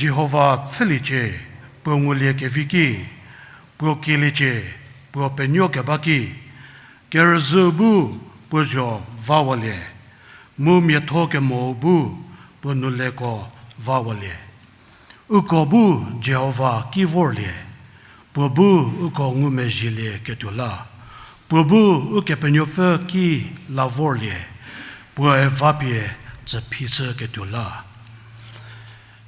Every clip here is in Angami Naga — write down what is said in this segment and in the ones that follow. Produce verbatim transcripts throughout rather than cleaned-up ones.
Jihova pfhüliecie, puo ngulie kevi ki, puo kieliecie, puo penuo keba ki, kerüzhüu bu puo zho vawalie, mu miatho kemou bu puo nuleko vawalie. Uko bu Jihova ki vorlie, puo bu uko ngumezhielie ketuo la, puo bu Ukepenuopfü ki la vorlie, puoe vapie tsüphishü ketuo la.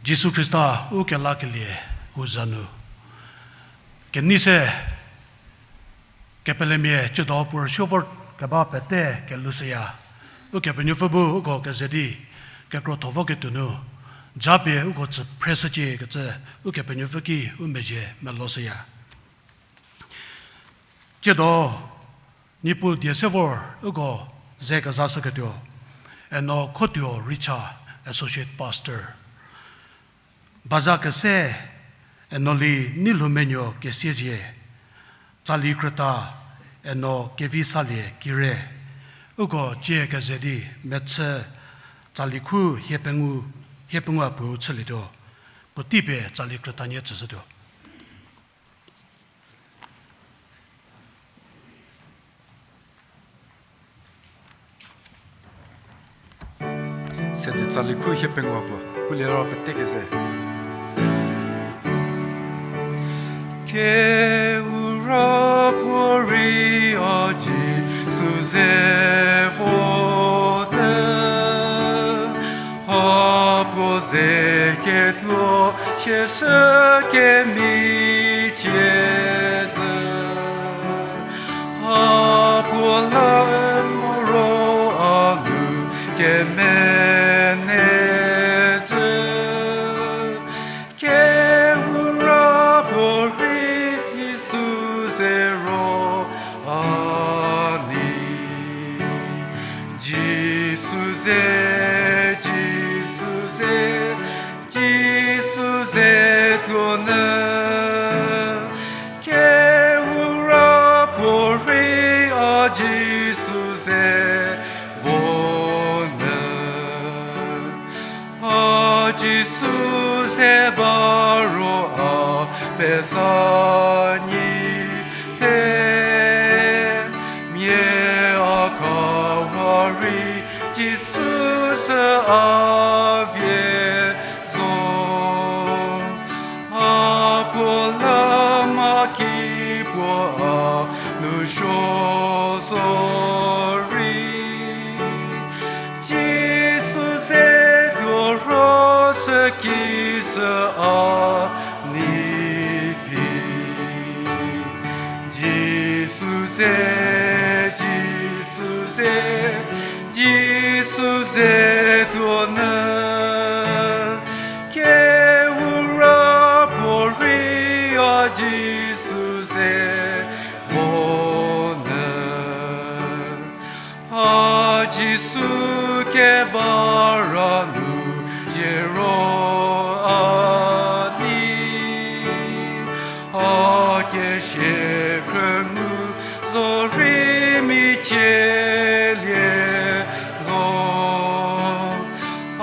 Jisu Khrista u kelakelie u za nu kenei se kepelemia chüdo puo rüsuo vor keba pete kelushüya. Ukepenuopfü bu uko keze di kekrotho vo ketuo nu, japie uko tsüphreshücie kecü Ukepenuopfü ki u mezhie meloshüya. Tsiedo, Niepuu die se vor uko ze kezashüketuo, Eno Khotuo Richa, Associate Pastor. Baza kese Eno Li Neilhoumenuo Kesiezie, tsali krüta Eno Kevisalie Kire, uko tsie keze di mechü tsali khu hiepengou, hiepengou a puou chülietuo, puotei pie tsali krüta nie tsüshütuo. Sedi tsali khu hiepengou a puo, pulie ro pete keze. Kheura puorei a Jisu ze vote, a puo ze ketuo siashü kemichie zü, a puo la moro a nu kemenei zü. Kheura puorei Jisu ze ro a ni. Jisu ze, Jisu ze, Jisu ze tuonyü. Kheura puorei a Jisu ze vonyü. A Jisu ze ba ro a peza nyi te, mia a kawa rei Jisu sü a vie zo. A puo la mha ki puo a nu suo zo rei, Jisu ze tuo ro sü ki sü a ni phi. Jisu ze, Jisu ze, Jisu ze tuonyü. Kheura puorei a Jisu ze vonyü. A Jisu keba ra nu zie ro a ni. A kesie khrüngu zorei michielie lho. A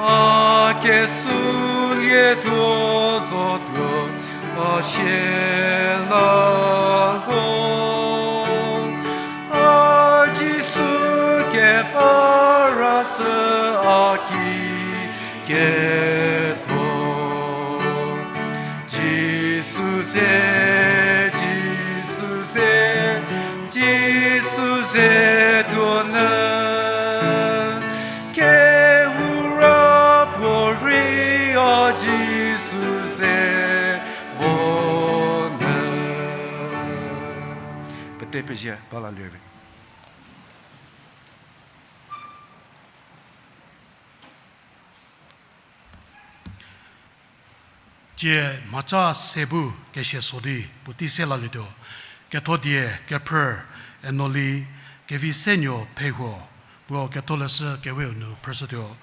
kesulie tuo zotuo a sie la lho. A Jisu keba ra sü a ki ketho. Jisu ze, Jisu ze, Jisu ze Pezie ba la lirve. Tie mhaca se bu kesia so di puotei se lalietuo. Ketho die kephrü Enoli Kevisenuo Phehuo, puo Ketholeshü Keweu nu phrüshütuo.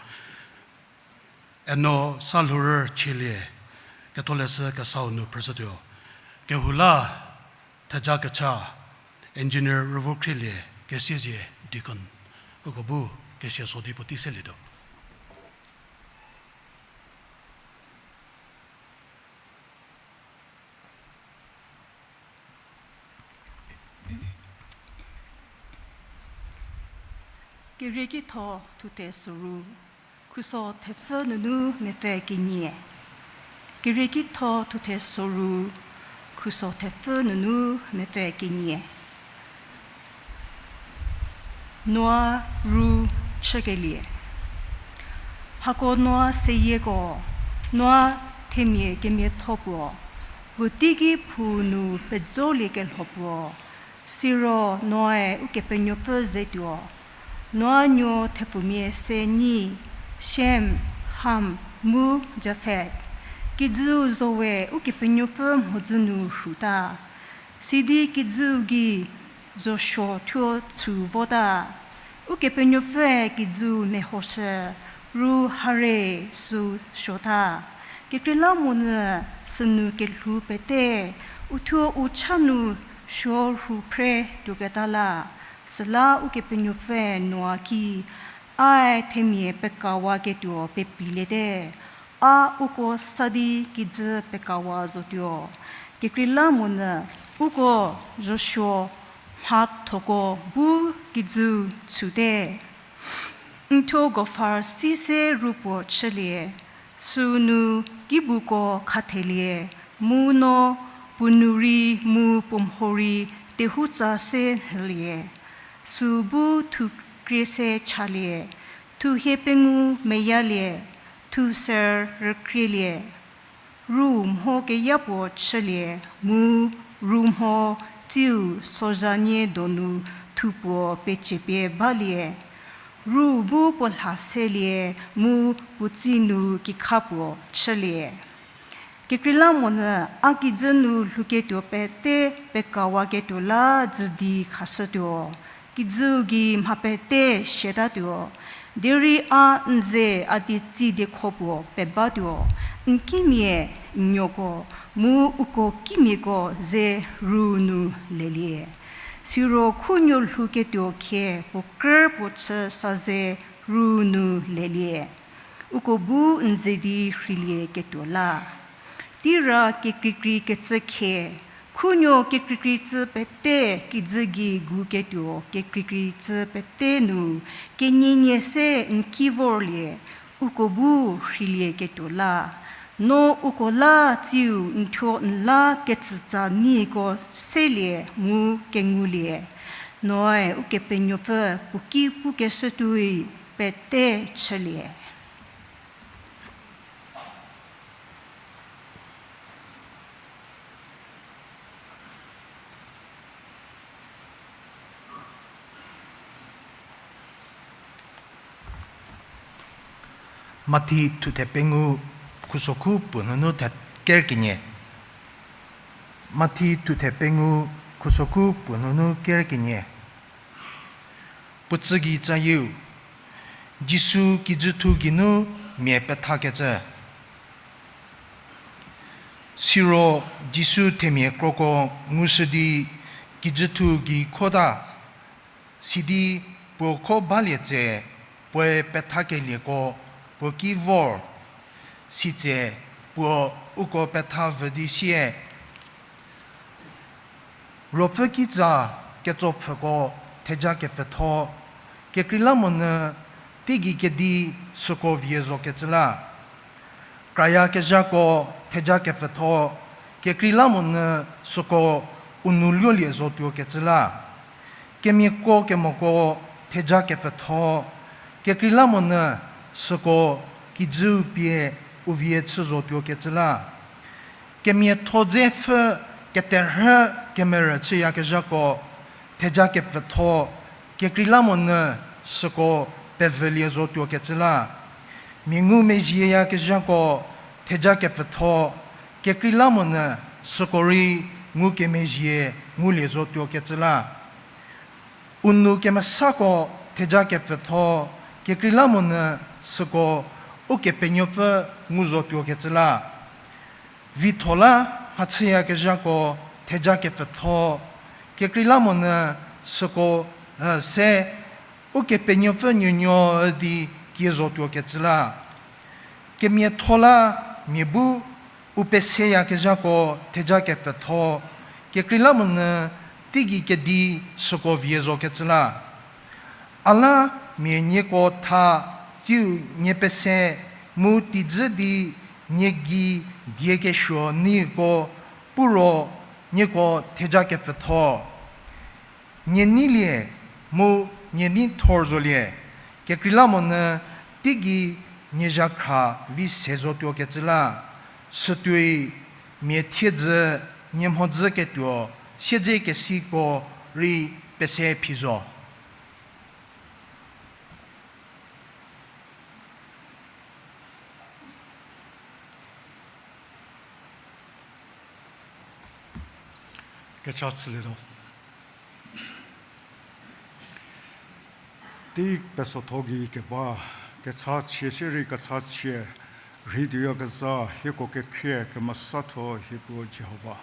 Eno Salhurü Chielie, Ketholeshü Kesau nu phrüshütuo. Kehou la theja kecha, Engineer Rüvokhrielie Kesiezie, Deacon, uko bu kesia so di puotei selietuo. Kerieki tho thuthe soru, khuso thepfü nunu mepfü kenie. Kerieki tho thuthe soru, khuso thepfü nunu mepfü kenie. Noa ru chükelie. Hako Noa seyieko, Noa themia kemiatho puo, puoteiki phou nu pezoliekelho puo. Siro Noae Ukepenuopfü zetuo. Noa nuo thepfumia se nyi, Shem, Ham, mu Jafet. Kijüu zowe Ukepenuopfü mhodzü nu rhuta. Sidi kijüu gei zosuo thuo tsu vota. Ukepenuopfüe kijüu mehoshü, ru hare sü suota. Kekreilamonyü sünu kelhou pete, uthuo u cha nu suo rhu phre tuoketa la. Süla Ukepenuopfüe Noa ki, Ae themia pekawaketuo pepiliete, a uko sa di kijü pekawa zotuo. Kekreilamonyü uko zosuo mhathoko bu kijüu tsute. N thuo gofar si se ru puo chülie, sünu kibuko khathelie, mu no puo nu rei mu puo mho rei tehutsa se nhülie. Sü bu thu krie se chalie, thu hie pengou meyalie, thu ser rükrielie. Ru mho keya puo chülie, mu ru mho tsiu sozhanie donu thupuo peciepie balie. Ru bu puo lha selie, mu puo tsi nu kikha puo chülie. Kekreilamonyü a kijü nu lhouketuo pete pekawaketuo la dzü di khashütuo. Kijüu gei mha pete siatatuo. Derei a n ze a di tsi diekho puo pebatuo. N kimia n nuoko, mu uko kimiako ze ru nu lelie. Siro khunuo lhouketuo khie puo krü puo chü sa ze ru nu lelie. Uko bu n ze di rheilie ketuo la. Tei ra kekreikrei kecü khie, khunuo kekreikrei cü pete kijü gei guketuo kekreikrei cü pete nu, kenienie se n ki vorlie, uko bu rheilie ketuo la. No uko la tsiu n thuo n la ketsütsa nieko selie mu kengulie. Noae Ukepenuopfü puo ki pukeshütuoi pete chülie. Mathi thuthe pengou khusokhu puo nunu the-, ker kenie. Mathi thuthe pengou khusokhu puo nunu ker kenie. Puo tsü gei tsayieu, Jisu kijüthu geinu mia pethakecü. Siro Jisu themia kroko ngushü di kijüthu gei khota, sidi puo kho balie tse puoe pethakelieko puo ki vor, sitse puo uko petha vü di sie, Ruopfü kitsa ketsopfhüko theja kepfütho, kekreilamonyü teigei kedi süko vie zokecü la. Krayakezhako theja kepfütho, kekreilamonyü süko u nou luolie zotuokecü la. Kemiako kemoko theja kepfütho, kekreilamonyü süko kijüu pie u vie chü zotuokecü la. Kemiatho dze pfhü keterhü kemerü chüyakezhako, theja kepfütho, kekreilamonyü süko pevülie zotuokecü la. Mia ngumezhieyakezhako theja kepfütho, kekreilamonyü süko rei ngukemezhie ngulie zotuokecü la. U nou kemesako theja kepfütho, kekreilamonyü süko Ukepenuopfü ngu zotuokecü la. Vitho la mhachüyakezhako theja kepfütho, kekreilamonyü süko, e, se Ukepenuopfü nuonuo di kie zotuokecü la. Kemiatho la mia bu u peseyakezhako theja kepfütho, kekreilamonyü teigei kedi süko vie zokecü la. A la mia nieko tha, tsiu nie pese, mu teidzü di nie gei die kesuo nieko puro nieko theja kepfütho. Nie neilie mu nie nei thor zolie, kekreilamonyü teigei nie zhakhra vi se zotuokecü la. Sütuoi mia thiedzü, nie mhodzü ketuo, siedzekesiko rei pese phi zo. Kecha chülietuo. Tei pesotho gei keba, kechachie shierei kechachie rhei tuoyakezha hieko kekhrie kemesatho hieko Jihova.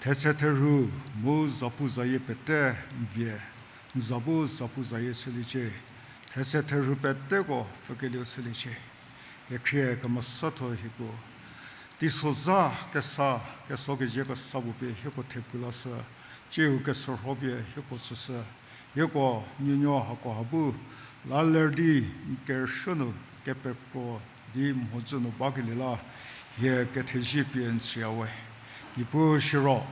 Thetse therhu mu zapu zayie pete n vie, n za bu zapu zayie chüliecie. Thetse therhu peteko pfükelieu chüliecie. Kekhrie kemesatho hieko. Teisozha kesa, keso kezie kesa puo pie hieko thepu lashü, tsiu kesorho pie hieko tsüshü. Hieko nuonuo hakoha bu la ler di n kerüsuo nu kepekro di mhodzü nu bakelie la hie kethezie pie n tsüya we. Niepuu siro,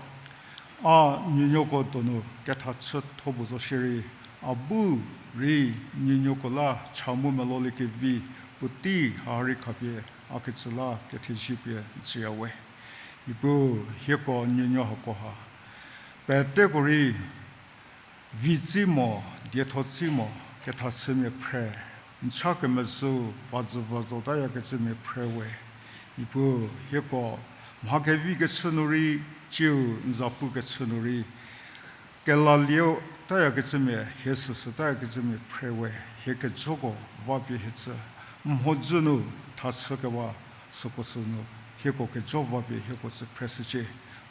a nuonuoko donu kethachütho puo zo shierei, a bu rei nuonuoko la cha mu meloliekevi puotei ha rei khapie a ketsü la kethezie pie n tsüya we. Niepuu, hieko nuonuo hakoha peteko rei vitsei mo, diethotsei mo, kethachümia phre, n cha kemezhüu vazü va zotayakecümia phre we. Niepuu, hieko mha kevi kechü nu rei, tsiu n zapu kechü nu rei, kelalieu tayakecümia, hie süsü tayakecümia phre we, hie kejoko vapie hie tsü, mhodzü nu thachükewa süko sünu, hieko kejo vapie hieko tsü phreshücie.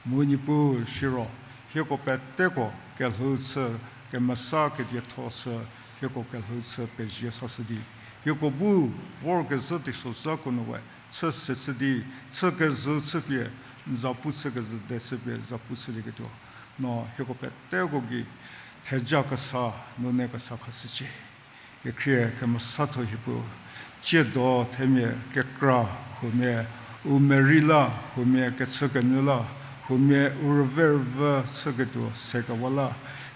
Mu Niepuu siro, hieko peteko kelhou chü, kemesa kedietho chü, hieko kelhou chü pezie sashü di, hieko bu vorkezhü teisozhako nu we chü se chü di, chü kezhü chüpie, n zapu chükezhü de chüpie zapu chülieketuo, no hieko peteko gei theja kesa, nune kesa khashücie. Kekhrie kemesatho hiepuu, tsiedo themia kekra, huomia u merei la, huomia kechükenyü la, huomia u rüve rüvü chüketuo sekewa la,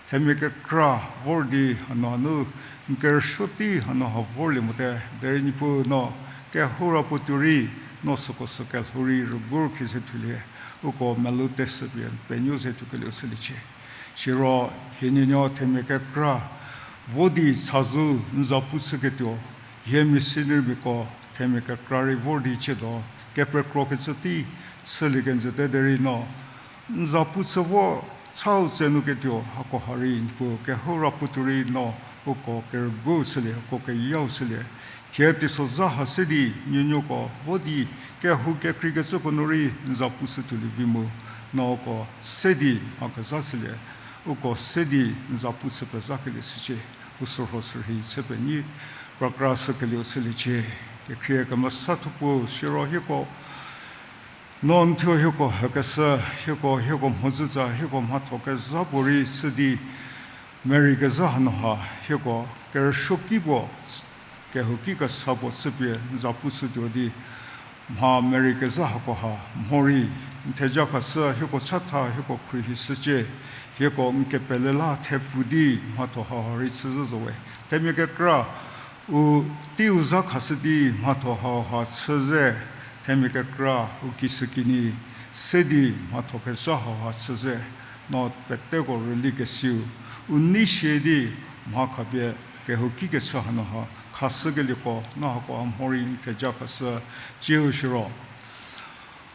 themia kekra vor di hanu hanu n kerüsuo tei hanu ha vorlie mote, derei Niepuu no kehou ra puo tuo rei, no süko sü kelhou rei rügur khi se thulie, uko melou teshüpie n penuo se thukelieu chüliecie. Siro hie nuonuo themia kekra vo di chazou n zapu chüketuo, hie missionarymiako themia kekra rei vor di tsiedo kepekrokecü tei chülie kenjüte derei no n zapu chü vo chau tse nu ketuo hakoha rei Niepuu kehou ra puo tuo rei no uko kerügu chülie, uko keyau chülie. Thie teisozha ha se di nuonuoko vo di kehou kekreikecüko nu rei n zapu chü tuolie vi mu, no uko se di mha kezha chülie, uko se di n zapu chü pezhakelie chücie, u sürho sürhei chü penyi krakra shükelieu chüliecie. Kekhrie kemesatho puo siro hieko no n thuo hieko hükeshü, hieko, hieko mhodzütsa, hieko mhatho kezha puorei chü di, merei kezha hanu ha, hieko kerüsuoki puo, kehouki kesa puo chüpie n zapu chütuo di, mha merei kezha hakoha mhorei n theja khashü, hieko chatha hieko khruohi shücie, hieko n kepele la thepfu di mhatho hauha rei chüzhü zo we. Themia kekra u teiu zha khashü di mhatho hauha chüzhü, themia kekra u kisükinyi se di mhatho kezha hauha chüzhü. no peteko rüli kesiu, u nei sie di mha khapie kehouki kechü hanu ha khashükelieko no hako a mhorei n theja khashü. Tsiu siro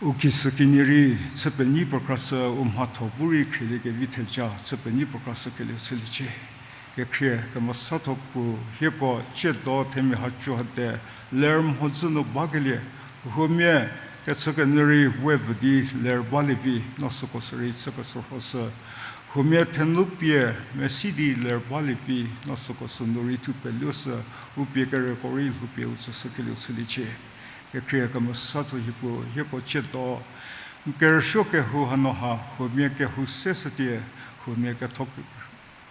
u khisü kenie rei chü penyi pekra shü, u mhatho bu rei khrielie kevi theja chü penyi pekra shükelieu chüliecie. Kekhrie kemesatho puo hieko tsiedo themia haco hate ler mhodzü nu bakelie, huomia kechükenyü rei we vü di ler balie vi no süko sürei chükeshürhoshü. Huomia thenu pie mesi di ler balie vi no süko sünu rei thu peluoshü, u pie kereko rei lhoupie u tsüshükelieu chüliecie. Kekhrie kemesatho hie puo hieko tsiedo n kerüsuo kehou hanu ha huomia kehou se shütie, huomia ketho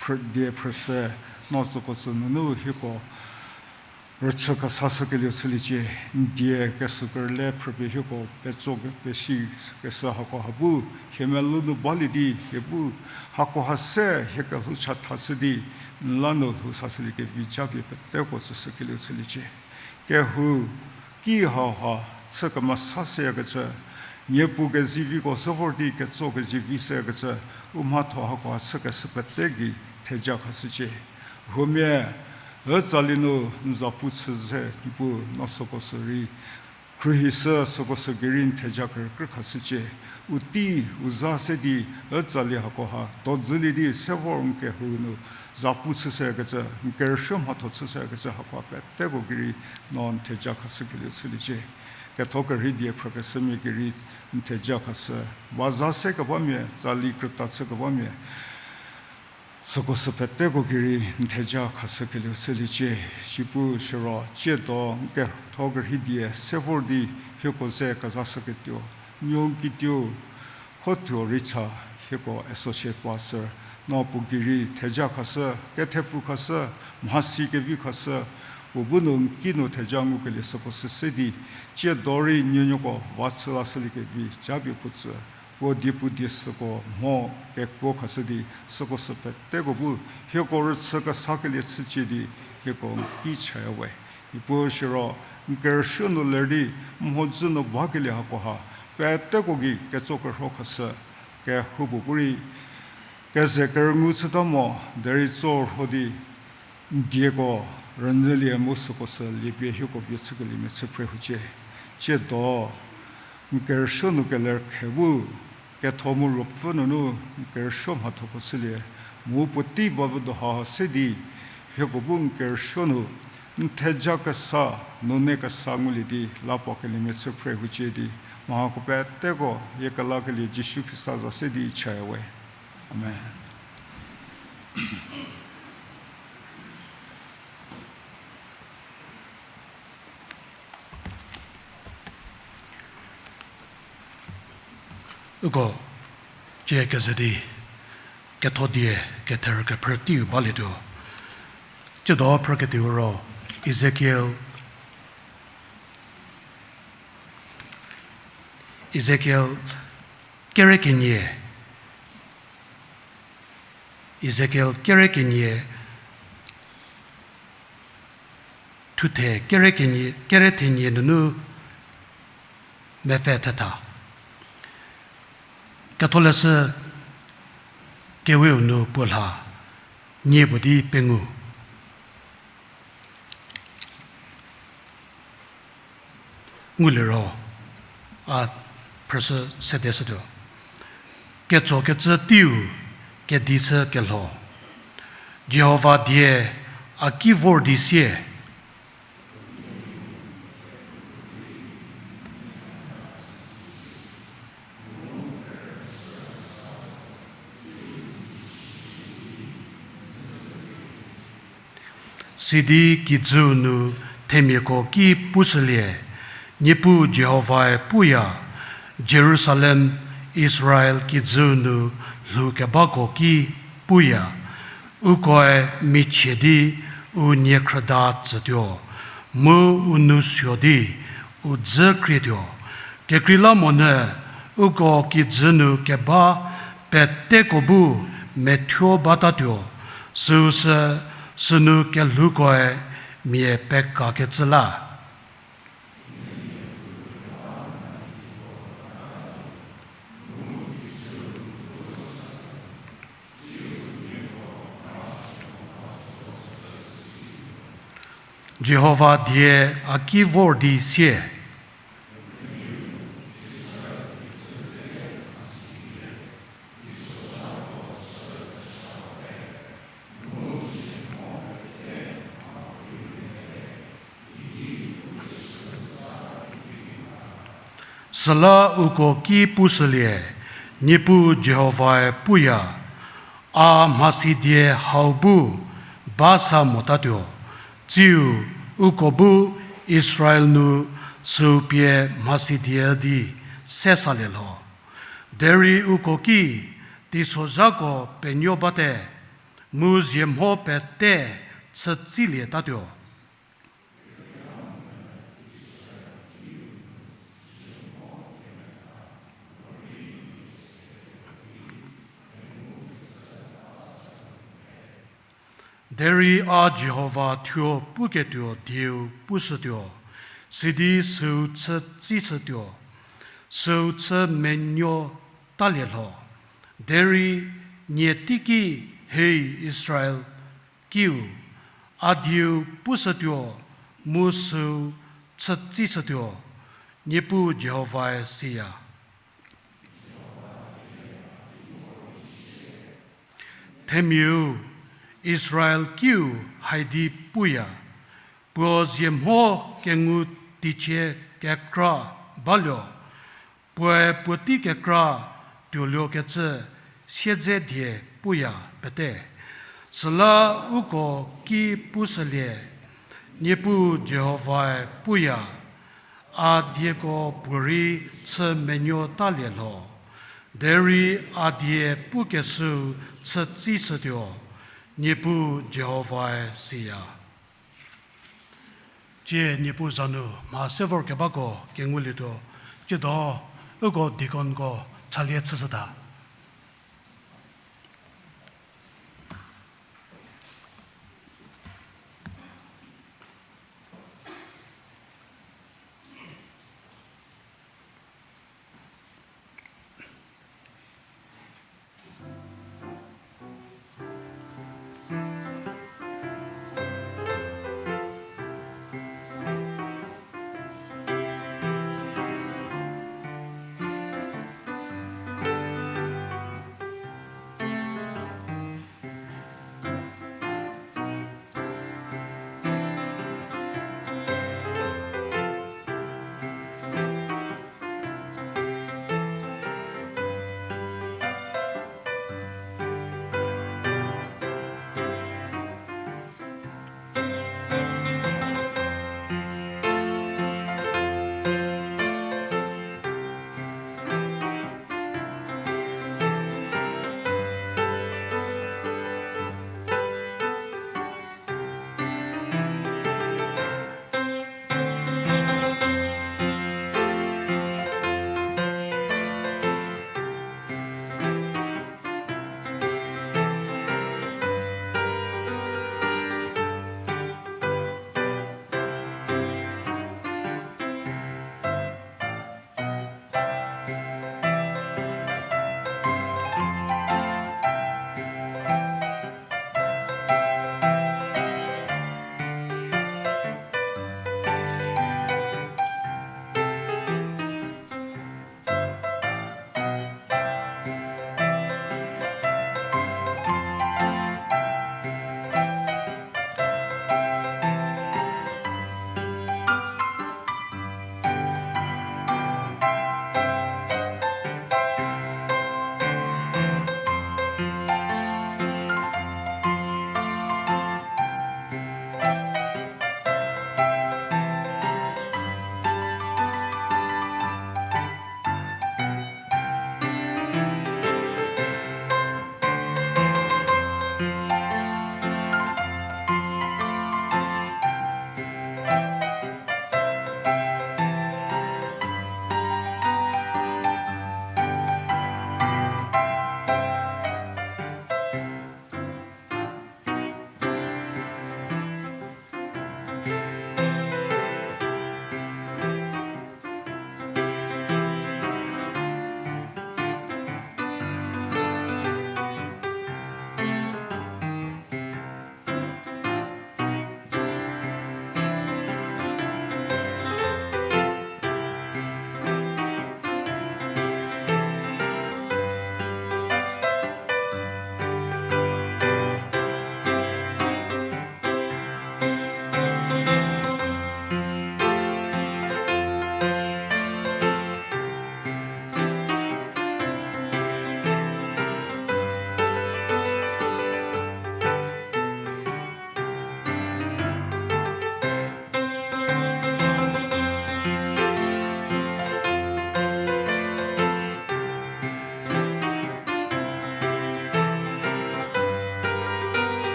phrü-, die phrüshü, no süko sünunu hieko rüchü kesashükelieu chüliecie. N die kesukerle phrüpie hieko petso ke-, pesi keshü hako ha bu hie melou nu balie di hie bu hako ha se hie kelhou chathashü di n la nu lhou sashüliekevi japie peteko tsüshükelieu chüliecie. Kehou ki hauha chü kemesashüyakecü, niepu keziviko se vor di ketso kezivi shüyakecü, u mhatho hako ha chükeshü pete gei theja khashücie. Huomia ütsali nu n zapu chü se Niepuu no süko sürei khruohishü, süko sü gei rei n theja kerükrü khashücie. U tei u za se di ütsali hako ha dodzülie di se vor n kehou nu zapu chüshüyakecü, n kerüsuo mhatho chüshüyakecü hako peteko gei rei no n theja khashükelieu chüliecie. Ketho kerhei die phrükeshümia gei rei n theja khashü. Ba za se kebamia, tsali krüta chü kebamia, süko sü peteko gei rei n theja khashükelieu chüliecie. Sipuu siro tsiedo n ketho kerhei die se vor di hieko ze kezashüketuo, nuo n kituo, kho tuo rei cha hieko associate pastor no puo gei rei theja khashü, kethepfu khashü, mhasi kevi khashü, puo bu nu n ki nu theja ngukelie süko sü se di, tsiedo rei nuonuoko va chü lashüliekevi japie puo tsü, puo die puo die süko mho kekuo khashü di süko sü peteko bu hieko rüchü kesakelie chücie di hieko n ki chaya we. Niepuu siro n kerüsuo nu ler di mhodzü nu bakelie hako ha peteko gei ketso kerho khashü, kehoupuo bu rei keze kerüngu chüta mo, derei tsorho di n dieko rünyülie mu süko sü liepie hieko vie chükeliemia chü phre hucie. Tsiedo n kerüsuo nu keler khe bu ketho mu ruopfü nunu n kerüsuo mhathoko shülie, mu puotei bavü doha se di hieko bu n kerüsuo nu n theja kesa, nune kesa ngulie di la puo keliemia chü phre hucie di, mha hako peteko hie kelakelie Jisu Khrista za se di chaya we. Amen. Uko cie keze di ketho die ketherü kephrü teiu balietuo. Tsiedo phrüketuo ro Ezekiel, Ezekiel kere kenie, Ezekiel kere kenie, thuthe kere kenie, kere thenie nunu mepfü thetha. Ketholeshü keweu nu puo lha nie puo di pengou. Nguliro, a phrüshü sede shütuo. Ketsokecü teiu kedi shü kelho. Jihova die a ki vor di sie. Sidi kijüu nu themiako ki pushülie, Niepuu Jihovae puya, Jerusalem, Israel kijüu nu lhou kebako ki puya, ukoe michie di u niekhrüda tsütuo, mu u nou suo di u dzü krietuo. Kekreilamonyü uko kijü nu keba peteko bu methuo batatuo, süu sü sünu kelhoukoe mia pekakecü la. Jihova die a ki vor di sie. Süla uko ki pushülie, Niepuu Jihovae puya, a mhasidie hau bu ba sa motatuo, tsiu uko bu Israel nu süu pie mhasidie di se salie lho. Derei uko ki teisozhako penuo bate, mu ziemho pete chütsilietatuo. Derei a Jihova thuo puketuo dieu pushütuo, sidi süu chütsishütuo, süu chü menuo talie lho. Derei nie teiki, hei Israel kiu, a dieu pushütuo mu süu chütsishütuo, Niepuu Jihovae siya. Themiau, Israel kiu haidi puya, puo ziemho kengu teicie kekra baluo, puoe puotei kekra tuoluokecü siedze die puya pete. Süla uko ki pushülie, Niepuu Jihovae puya, a dieko puorei chü menuo talie lho, derei a die pukeshüu chütsishütuo, Niepuu Jihovae siya. Tsie Niepuu za nu mha se vorkebako kengulietuo, tsiedo uko deaconko chalie chüshüta.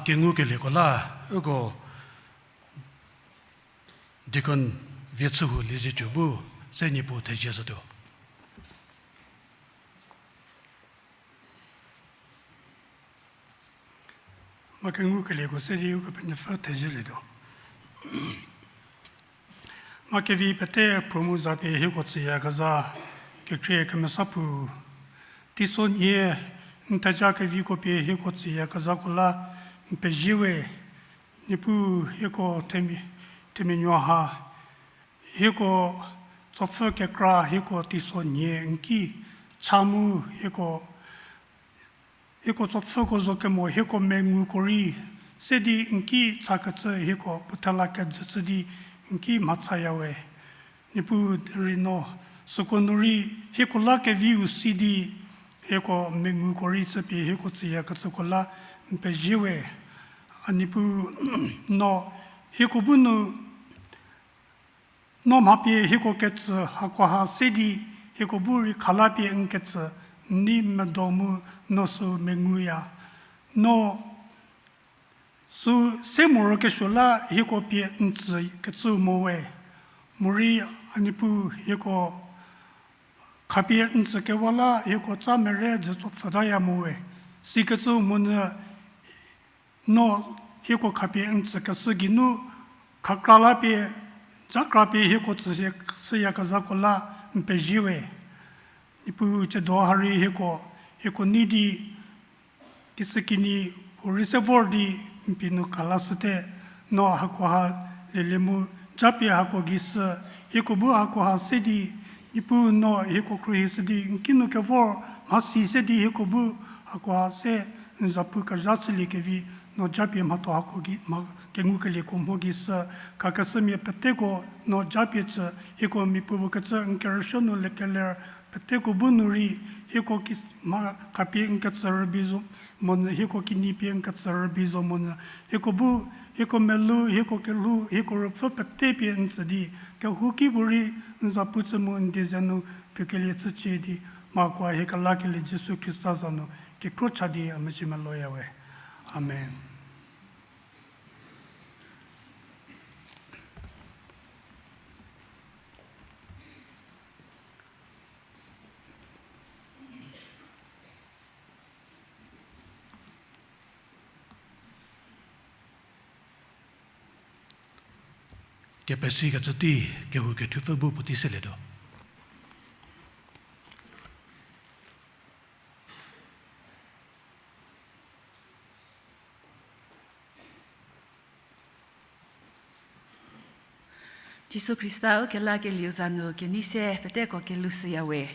Kengukelieko la, uko Deacon Vietshühu Liezietsu bu se Niepuu thezie shütuo. Mha kengukelieko se di Ukepenuopfü thezielietuo. Mha kevi pete promo za pie hieko tsüyakezha, kekhrie kemesa puo, teisonhie n theja keviko pie hieko tsüyakezhako la n pezie we. Niepuu hieko themia, themia nuo ha, hieko tsopfü kekra, hieko teisonhie n ki cha mu, hieko hieko tsopfüko zo kemo hieko menguko rei se di n ki chakecü hieko puo thela kejü chü di n ki mhachaya we. Niepuu rei no, süko nu rei hieko la keviu si di hieko menguko rei chüpie hieko tsüyakecüko la n pezie we. A Niepuu, no hieko bu nu no mha pie hieko ketsü hakoha se di hieko bu rei khala pie n ketsü n nei medo mu no sü menguya. No sü se morokesuo la hieko pie n tsü kecü mo we. Morei a Niepuu hieko khapie n tsükewa la hieko tsa mere dzü tso pfhütaya mo we. Sikecü monyü no hieko khapie n tsükeshü geinu khakra la pie, jakra pie hieko tsüshüyakezhako la n pezie we. Niepuu tsiedo ha rei hieko, hieko nei di kishükinyi huo rei se vor di n pie nu khalashüte, no hakoha lelie mu japie hako gei sü, hieko bu hakoha se di, Niepuu no hieko khruohishü di n kinu kevor mhasi se di hieko bu hakoha se n zapu kezha chüliekevi no japie mhatho hako gei, mha kengukelieko mho gei sü, khakeshümia peteko no japie tsü, hieko miapuo bu kecü n kerüsuo nu lekeler peteko bu nu rei, hieko ki mha khapie n ketsü rübei zo monyü, hieko kinyi pie n ketsü rübei zo monyü, hieko bu, hieko melou, hieko kelhou, hieko ruopfü pete pie n tsü di, kehouki bu rei n zapu chü mu n die ze nu pukelie chücie di, mhakoha hie kelakelie Jisu Khrista za nu kekhro cha di a mezhie meloya we. Amen. Kepesikecü tei, kehou kethuopfü bu puotei selietuo. Jisu Khrista ukelakelieu za nu kenei se peteko kelushüya we.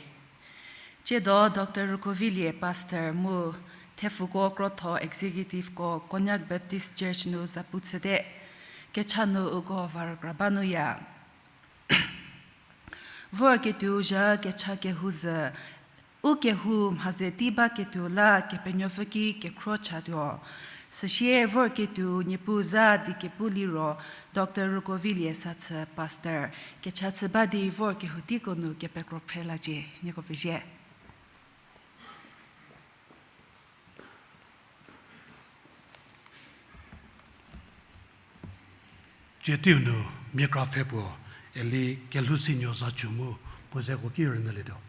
Tsiedo Doctor Rukovilie Pastor mu thepfuko krotho executiveko Konyak Baptist Church nu zapu chüte, kecha nu uko va rükra ba nuya. Vorketuo zha kecha kehou zhü, u kehou mha ze tei baketuo la Kepenuopfü ki kekhro chatuo. Süsie vorketuo Niepuu za di kepu liro Doctor Rukovilie Sathü Pastor kecha chü ba di vor kehou teiko nu kepekro phrelacie, nieko pezie. Tsie teiu nu mia kra pfhe puo, Eli Kelhousinuo Zachu mu puo zeko ki rünyülietuo.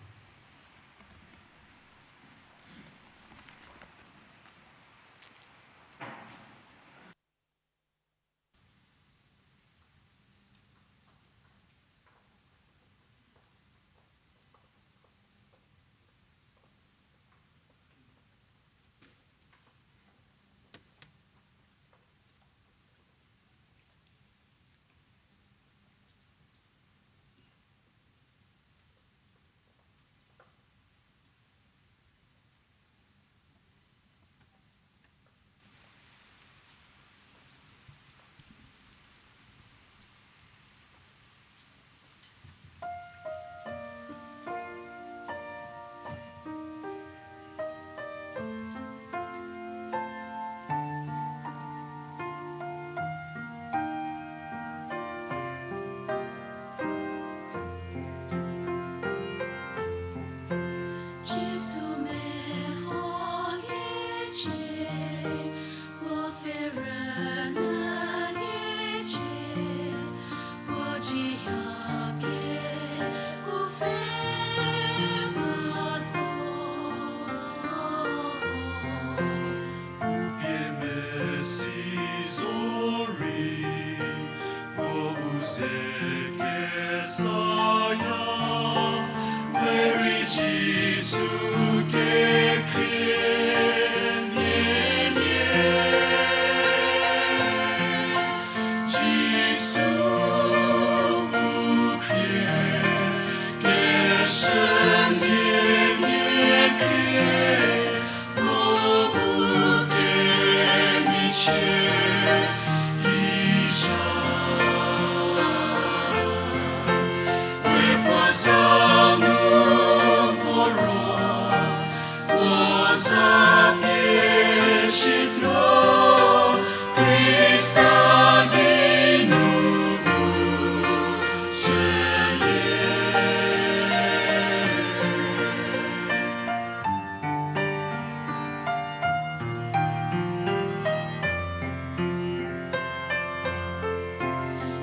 Kezaya, we rei Jisu kekhrie mielie. Jisu u khrie, keshümia mia khrie,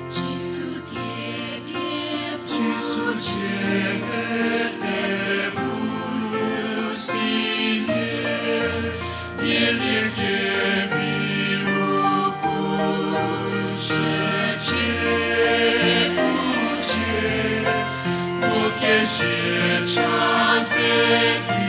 Jisu die pie, Jisu die pie, bu zü silie, dielie kevi u pu, shücie pucie, mu kezie cha ze di,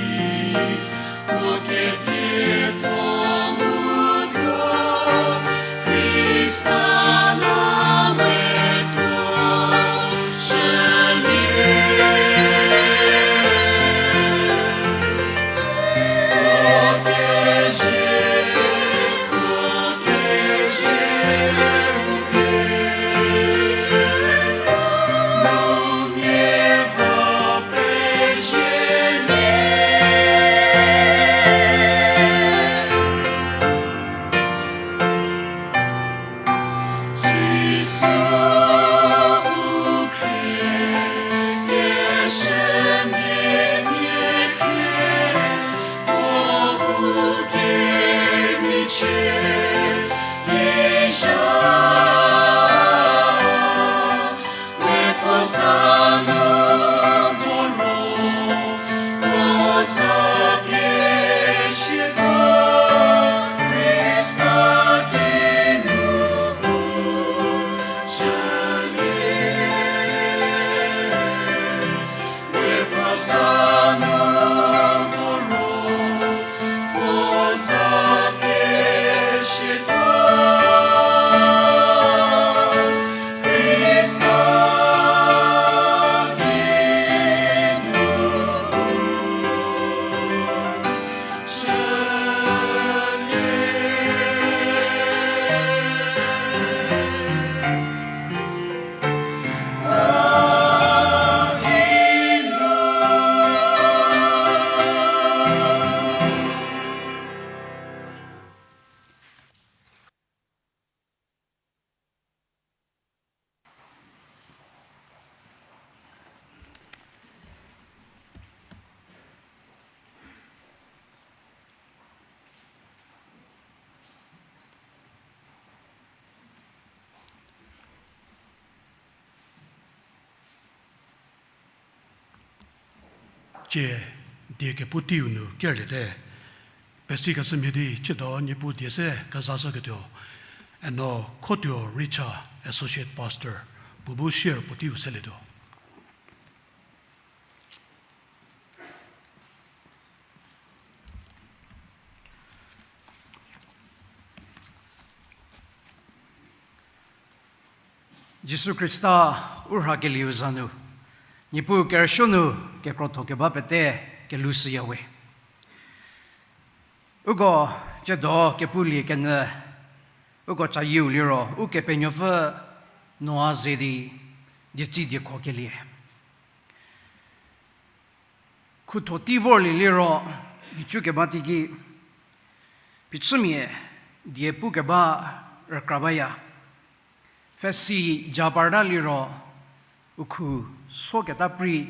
Cie die kepu teiu nu kerlie te. Pesikeshü mhie di ciedo Niepuu die se kezashüketuo, eno Khotuo Richa, Associate Pastor, puo bu share puo teiu selietuo. Jisu Khrista u rhakelieu za nu, Niepuu kerüsuo nu kekrotho keba pete kelushüyawe. Uko ciedo kepulie kenyü, uko cayieu liro Ukepenuopfü Noa ze di dietsi diekhokelie. Khutho tei vorlie liro, nhicu keba teiki, phichümia die pukeba rükra baya. Pfhesi ja parta liro, u khu soketa prei,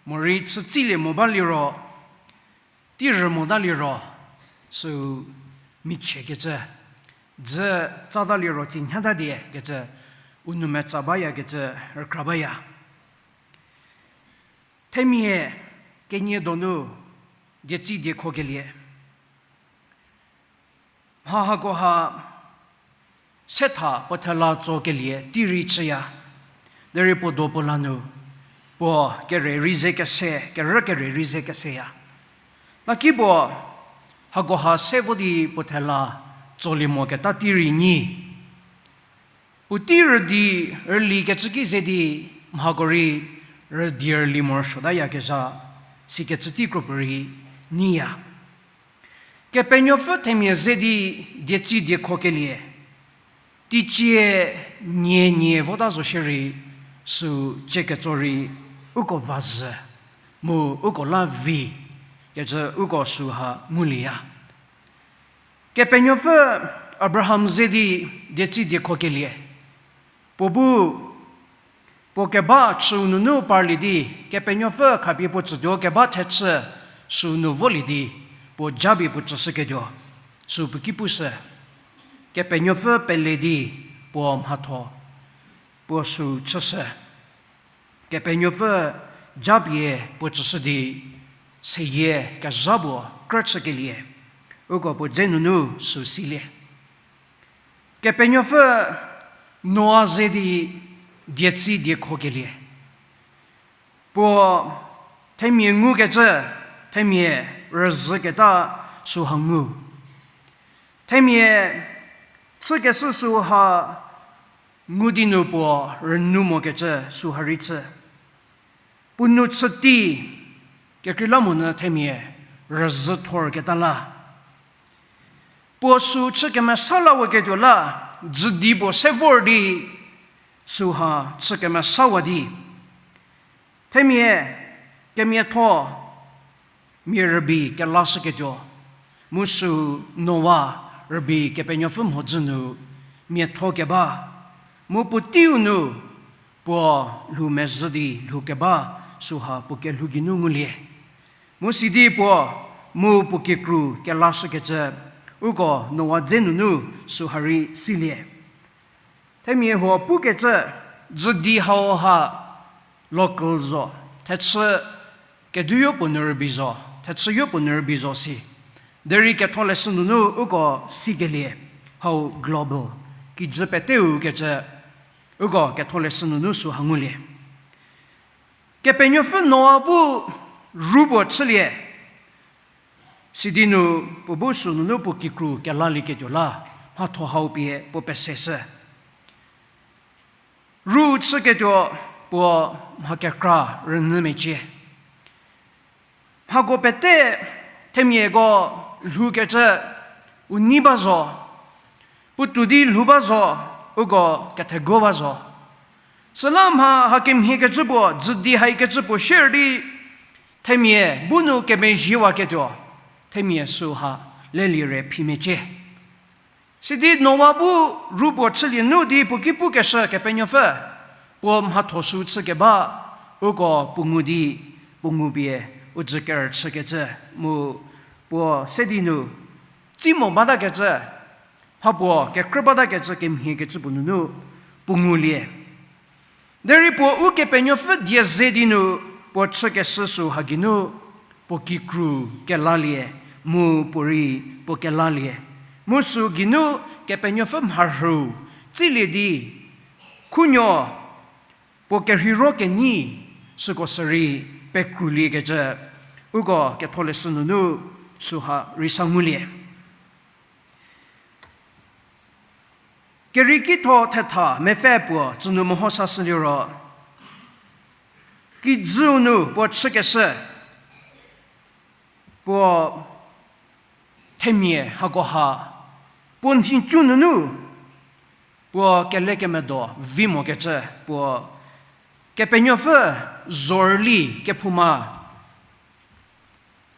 morei chütsilie mo ba liro, tei rü mota liro, süu michiekecü, dzü tsata liro tsinhyata die kecü, u nou metsa bayakecü rükra baya. Themia kenie donu dietsi diekhokelie. Mha hakoha setha puo thela tsokelie tei rei chüya. Derei puo do puo la nu, puo kere rei ze kese, kerü kere rei ze keseya. Laki puo, hakoha se vo di puo thela tsolie moketa tei rei nyi. Puotei rüdi rüli kecü ki ze di mhako rei rüdi rüli morosuotayakezha, sikecü tei kropuorei nyiya. Kepenuopfü themia ze di dietsi diekhokelie, teicie nie nie vota zo shierei, sü cie ketso rei uko va zhü, mu uko la vi, kecü uko süha ngulieya. Kepenuopfü Abraham ze di dietsi diekhokelie, puo bu, puo keba chüu nunu parlie di, Kepenuopfü khapie puo tsütuo keba thechü sü nu volie di, puo japie puo tsüshüketuo, sü puo ki pushü. Kepenuopfü pele di puo mhatho, puo sü chüshü. Kepenuopfü japie puo tsüshü di, seyie kezha puo krü chükelie, uko puo dze nunu sü silie. Kepenuopfü Noa ze di dietsi diekhokelie, puo themia ngukecü, themia rüzhüketa süha ngu. Themia chükeshü süha ngu di nu puo rünu mokecü süha rei chü. Puo nu chüti kekreilamonyü themia rüzhü thorketa la. Puo sü chü kemesa lawaketuo la, dzüdi puo se vor di süha chü kemesawa di, themia kemiatho mia rübei kelashüketuo, mu sü Noa rübei Kepenuopfü mhodzü nu miatho keba, mu puoteiu nu puo lhou mezhü di lhou keba süha puo kelhou geinu ngulie. Mu sidi puo mu puo kikru kelashükecü uko Noa dze nunu süha rei silie. Themia huo pukecü, dzüdi hauha local zo, thechü keduopuo nu rübei zo, thechüyopuo nu rübei zo si. Derei ketholeshü nunu uko sikelie, hau global, kijü peteu kecü, uko ketholeshü nunu süha ngulie. Kepenuopfü Noa bu ru puo chülie, sidi nu puo bu sü nunu puo kikru kelalieketuo la, mhatho hau pie puo peseshü. Ru chüketuo puo mha kekra rünyü mecie. Mhako pete themiako lhoukecü u nei ba zo, puotou di lhou ba zo, uko kethego ba zo. Süla mha hakemhiekecü puo, dzüdi haikecü puo shier di themia bu nu kemezhiewaketuo, themia süha lelie re phi mecie. Sidi Noa bu ru puo chülie nu di puo ki pukeshü Kepenuopfü, puo mhatho sü chükeba, uko puo ngu di, puo ngu pie, u dzü kerüchükecü, mu puo se di nu, tsi mo batakecü, mha puo kekrü batakecü kemhiekecü puo nunu, puo ngulie. Derei puo Ukepenuopfü die ze di nu puo chükeshü süha geinu, puo kikru kelalie, mu puorei puo kelalie. Mu sü geinu Kepenuopfü mharhüu tsilie di, khunuo puo kerheiro kenyi süko sürei pekruliekecü, uko ketholeshü nunu süha rei sa ngulie. Kerieki tho thetha mepfü puo tsünu meho sashü liro, kijüu nu puo chükeshü, puo themia hakoha, puo nhicu nunu, puo kelekemedo vi mokecü, puo Kepenuopfü zorüli kephouma,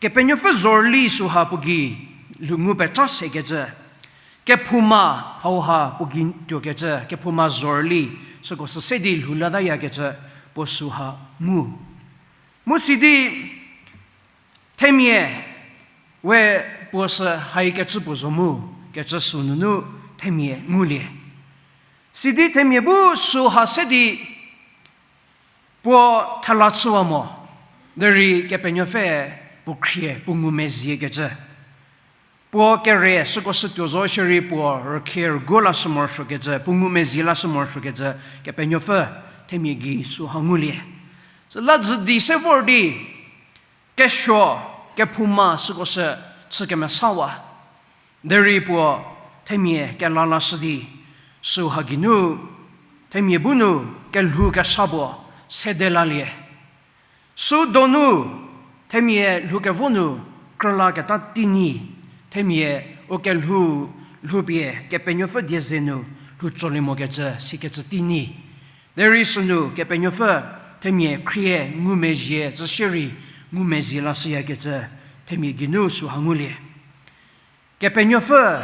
Kepenuopfü zorüli süha puo gei lhou ngu peca sekecü, kephouma hauha puo gei tuokecü, kephouma zorüli süko sü se di lhou latayakecü puo süha ngu. Mu sidi themia we puo sü haikecü puo zo mu kecü sü nunu themia ngulie. Sidi themia bu süha se di puo thela chüwa mo, derei Kepenuopfü puo khrie puo ngumezhiekecü. Puo kere süko sü tuo zo shierei puo rükhie rüguo lashü morosuokecü, puo ngumezhie lashü morosuokecü, Kepenuopfü themia gei süha ngulie. Süla dzü di se vor di, kesuo, kephouma süko sü chü kemesawa. Derei puo, themia kelalashü di, süha geinu, themia bu nu, kelhou kesa puo, sede lalie. Sü donu, themia lhoukevo nu, krülaketa teinyi, themia u kelhou, lhoupie, Kepenuopfü die ze nu, lhou tsolie mokecü, sikecü teinyi. Derei sünu, Kepenuopfü, themia khrie, ngumezhie, tsüshierei, ngumezhie lashüyakecü, themia geinu süha ngulie. Kepenuopfü,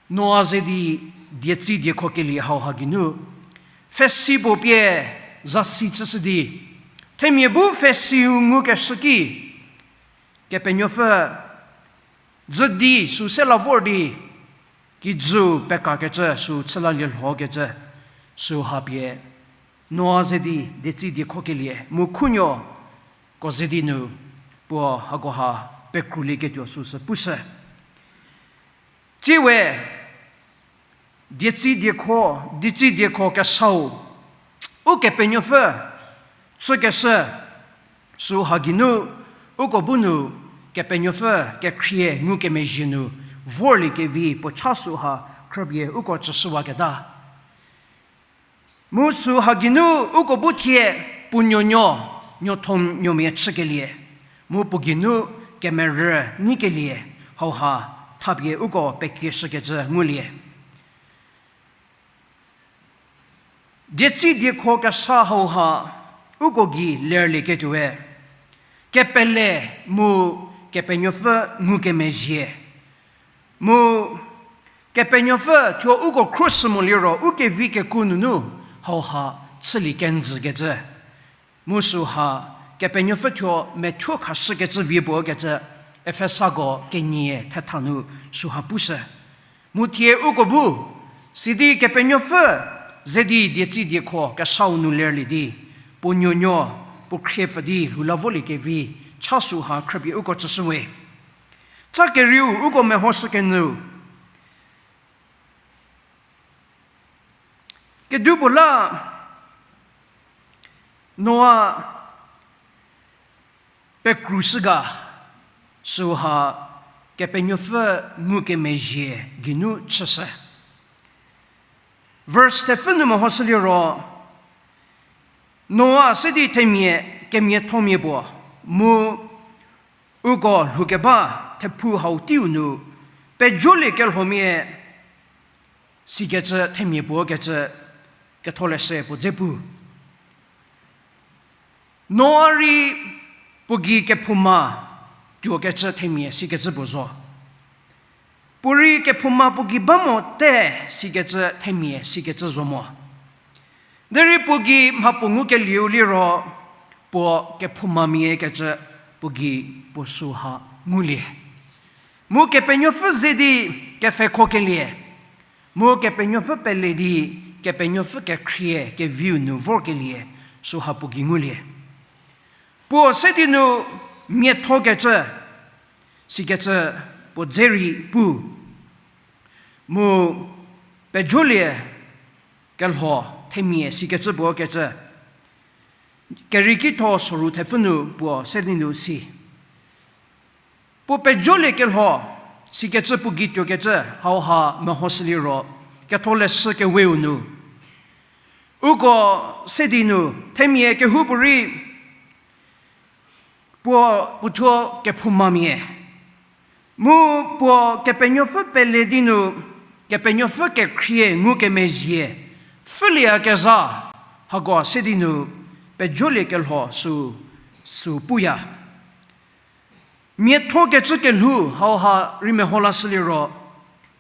Noa ze di dietsi diekho kelie hauha geinu, pfhesi puo pie zasi chüshü di, themia bu pfhesiu ngukeshü ki, Kepenuopfü, dzü di sü se la vor di, kijüu pekakecü sü chü lalie lhokecü, süha pie, Noa ze di dietsi diekho kelie, mu khunuoko ze di nu, puo hakoha pekrulieketuo süsü pushü. Tsiewe, dietsi diekho, dietsi diekho kesau, Ukepenuopfü, chükeshü, süha geinu, uko bu nu, Kepenuopfü, kekhrie, ngukemezhie nu, vorliekevi, puo cha süha, khrüpie, uko tsüshüwaketa. Mu süha geinu uko bu thie puo nuonuo, nuotho nuomia chükelie, mu puo geinu kemerü nyikelie, hauha thapie uko pekieshükecü ngulie. Dietsi diekho kesa hauha uko gei lerlieketuoe, kepele mu Kepenuopfü ngukemezhie. Mu Kepenuopfü thuo uko khruoshü moliro u kevi kekuo nunu hauha chülie kenjükecü. Mu süha Kepenuopfü thuo methuo khashükecü vie puo kecü Efesako kenie thetha nu süha pushü. Mu thie uko bu, sidi Kepenuopfü ze di dietsi diekho kesau nu lerlie di, puo nuonuo, puo khriepfü di lhou la volie kevi, cha süha khrüpie uko tsüshüwe. Cha kerieu uko mehoshükenyü. Kedipuo la Noa pekrushü ga süha Kepenuopfü ngukemezhie geinu chüshü. Verse thepfü nu mehoshüliro, Noa se di themia kemiathomia puo, mu uko lhoukeba thephu hau teiu nu, pejolie kelhomia sikecü themia puo kecü Ketholeshü puo dze pu. Noa rei puo gei kephouma tuokecü themia sikecü puo zo. Puo rei kephouma puo gei ba mote sikecü themia sikecü zo mo. Derei puo gei mha puo ngukelieu liro puo kephoumamia kecü puo gei puo süha ngulie. Mu Kepenuopfü ze di kepfhekhokelie, mu Kepenuopfü pele di Kepenuopfü kekhrie keviu nu vorkelie süha puo gei ngulie. Puo se di nu miathokecü sikecü puo dze rei pu. Mu pejolie kelho themia sikecü puo kecü. Kerieki tho soru thepfü nu puo se di nu si. Puo pejolie kelho sikecü puo gei tuokecü hauha mehoshüliro Ketholeshü keweu nu uko se di nu themia kehoupuorei puo puothuo kephoumamia. Mu puo Kepenuopfü pele di nu, Kepenuopfü kekhrie ngukemezhie pfhülieyakezha, hako se di nu pejolie kelho sü, sü puya. Miathokecü kelhou hauha rei meho lashüliro,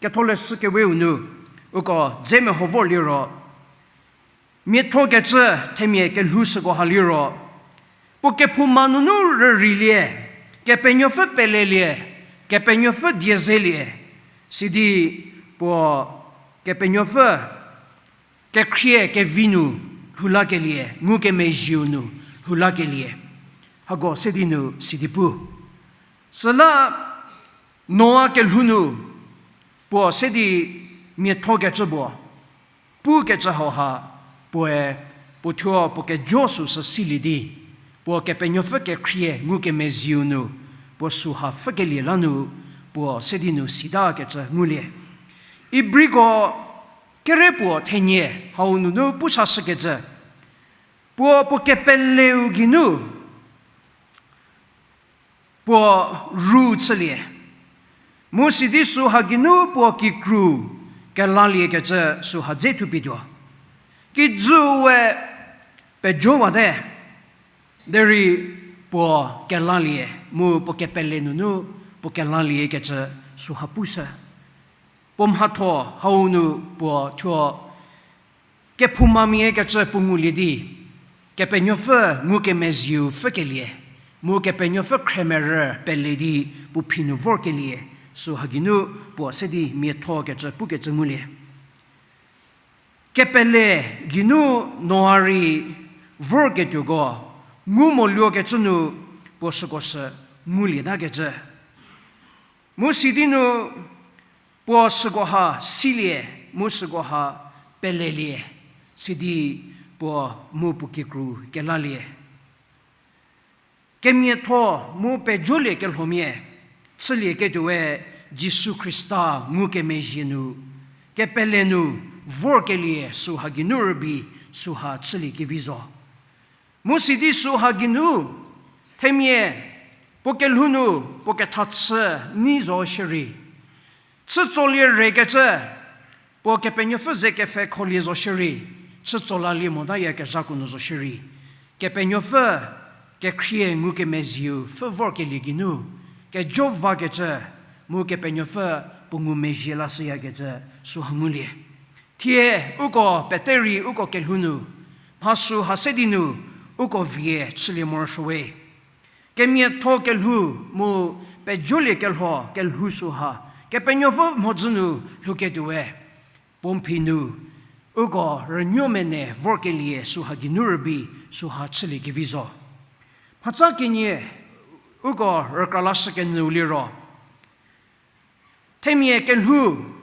Ketholeshü keweu nu, uko dze meho vorliro, miathokecü themia kelhou süko ha liro, puo kephouma nunu rüreilie, Kepenuopfü pelelie, Kepenuopfü die zelie, sidi puo Kepenuopfü kekhrie kevi nu lhoulakelie, ngukemezhieu nu lhoulakelie. Hako se di nu sidi pu. Süla Noa kelhou nu puo se di miathokecü puo pukecü hauha puoe Puo thuo puo kejo süsü silie di, puo Kepenuopfü kekhrie ngukemezhieu nu, puo süha pfhükelie la nu, puo se di nu sitakecü ngulie. Ibriko kere puo thenie hau nunu pu sashükecü, puo puo kepeleu geinu, puo ru chülie. Mu sidi süha geinu puo kikru kelaliekecü süha dze thupie tuo. Kijü we pejowate, derei puo kelalie, mu puo kepele nunu puo kelaliekecü süha pushü. Puo mhatho hau nu puo thuo kephoumamia kecü puo ngulie di, Kepenuopfü ngukemezhieu pfhükelie, mu Kepenuopfü khremerü pele di puo phi nu vorkelie, süha geinu puo se di miatho kecü pukecü ngulie. Kepele geinu Noa rei vorketuoko ngu moluokecü nu puo süko sü ngulietakecü. Mu sidi nu puo süko ha silie, mu süko ha pelelie, sidi puo mu puo kikru kelalie. Kemiatho mu pejoliekelhomia chülieketuoe Jisu Khrista ngukemezhie nu, kepele nu vorkelie süha geinu rübei süha chüliekevi zo. Mu sidi süha geinu, themia puo kelhou nu puo kethachü nei zo shierei, chütsolie rekecü, puo Kepenuopfü ze kepfhekholie zo shierei, chütso lalie motayakezhako nu zo shierei, Kepenuopfü kekhrie ngukemezhieu pfhü vorkelie geinu, kejo vakecü, mu Kepenuopfü puo ngumezhie lashüyakecü süha ngulie. Thie uko pete rei uko kelhou nu mha süha se di nu uko vie chülie morosuowe. Kemiatho kelhou mu pejoliekelho kelhou süha Kepenuopfü mhodzü nu lhouketuoe, puo phi nu uko rünuomene vorkelie süha geinu rübei süha chüliekevi zo. Mhatsa kenie uko rükra lashükenyüu liro, themia kelhou,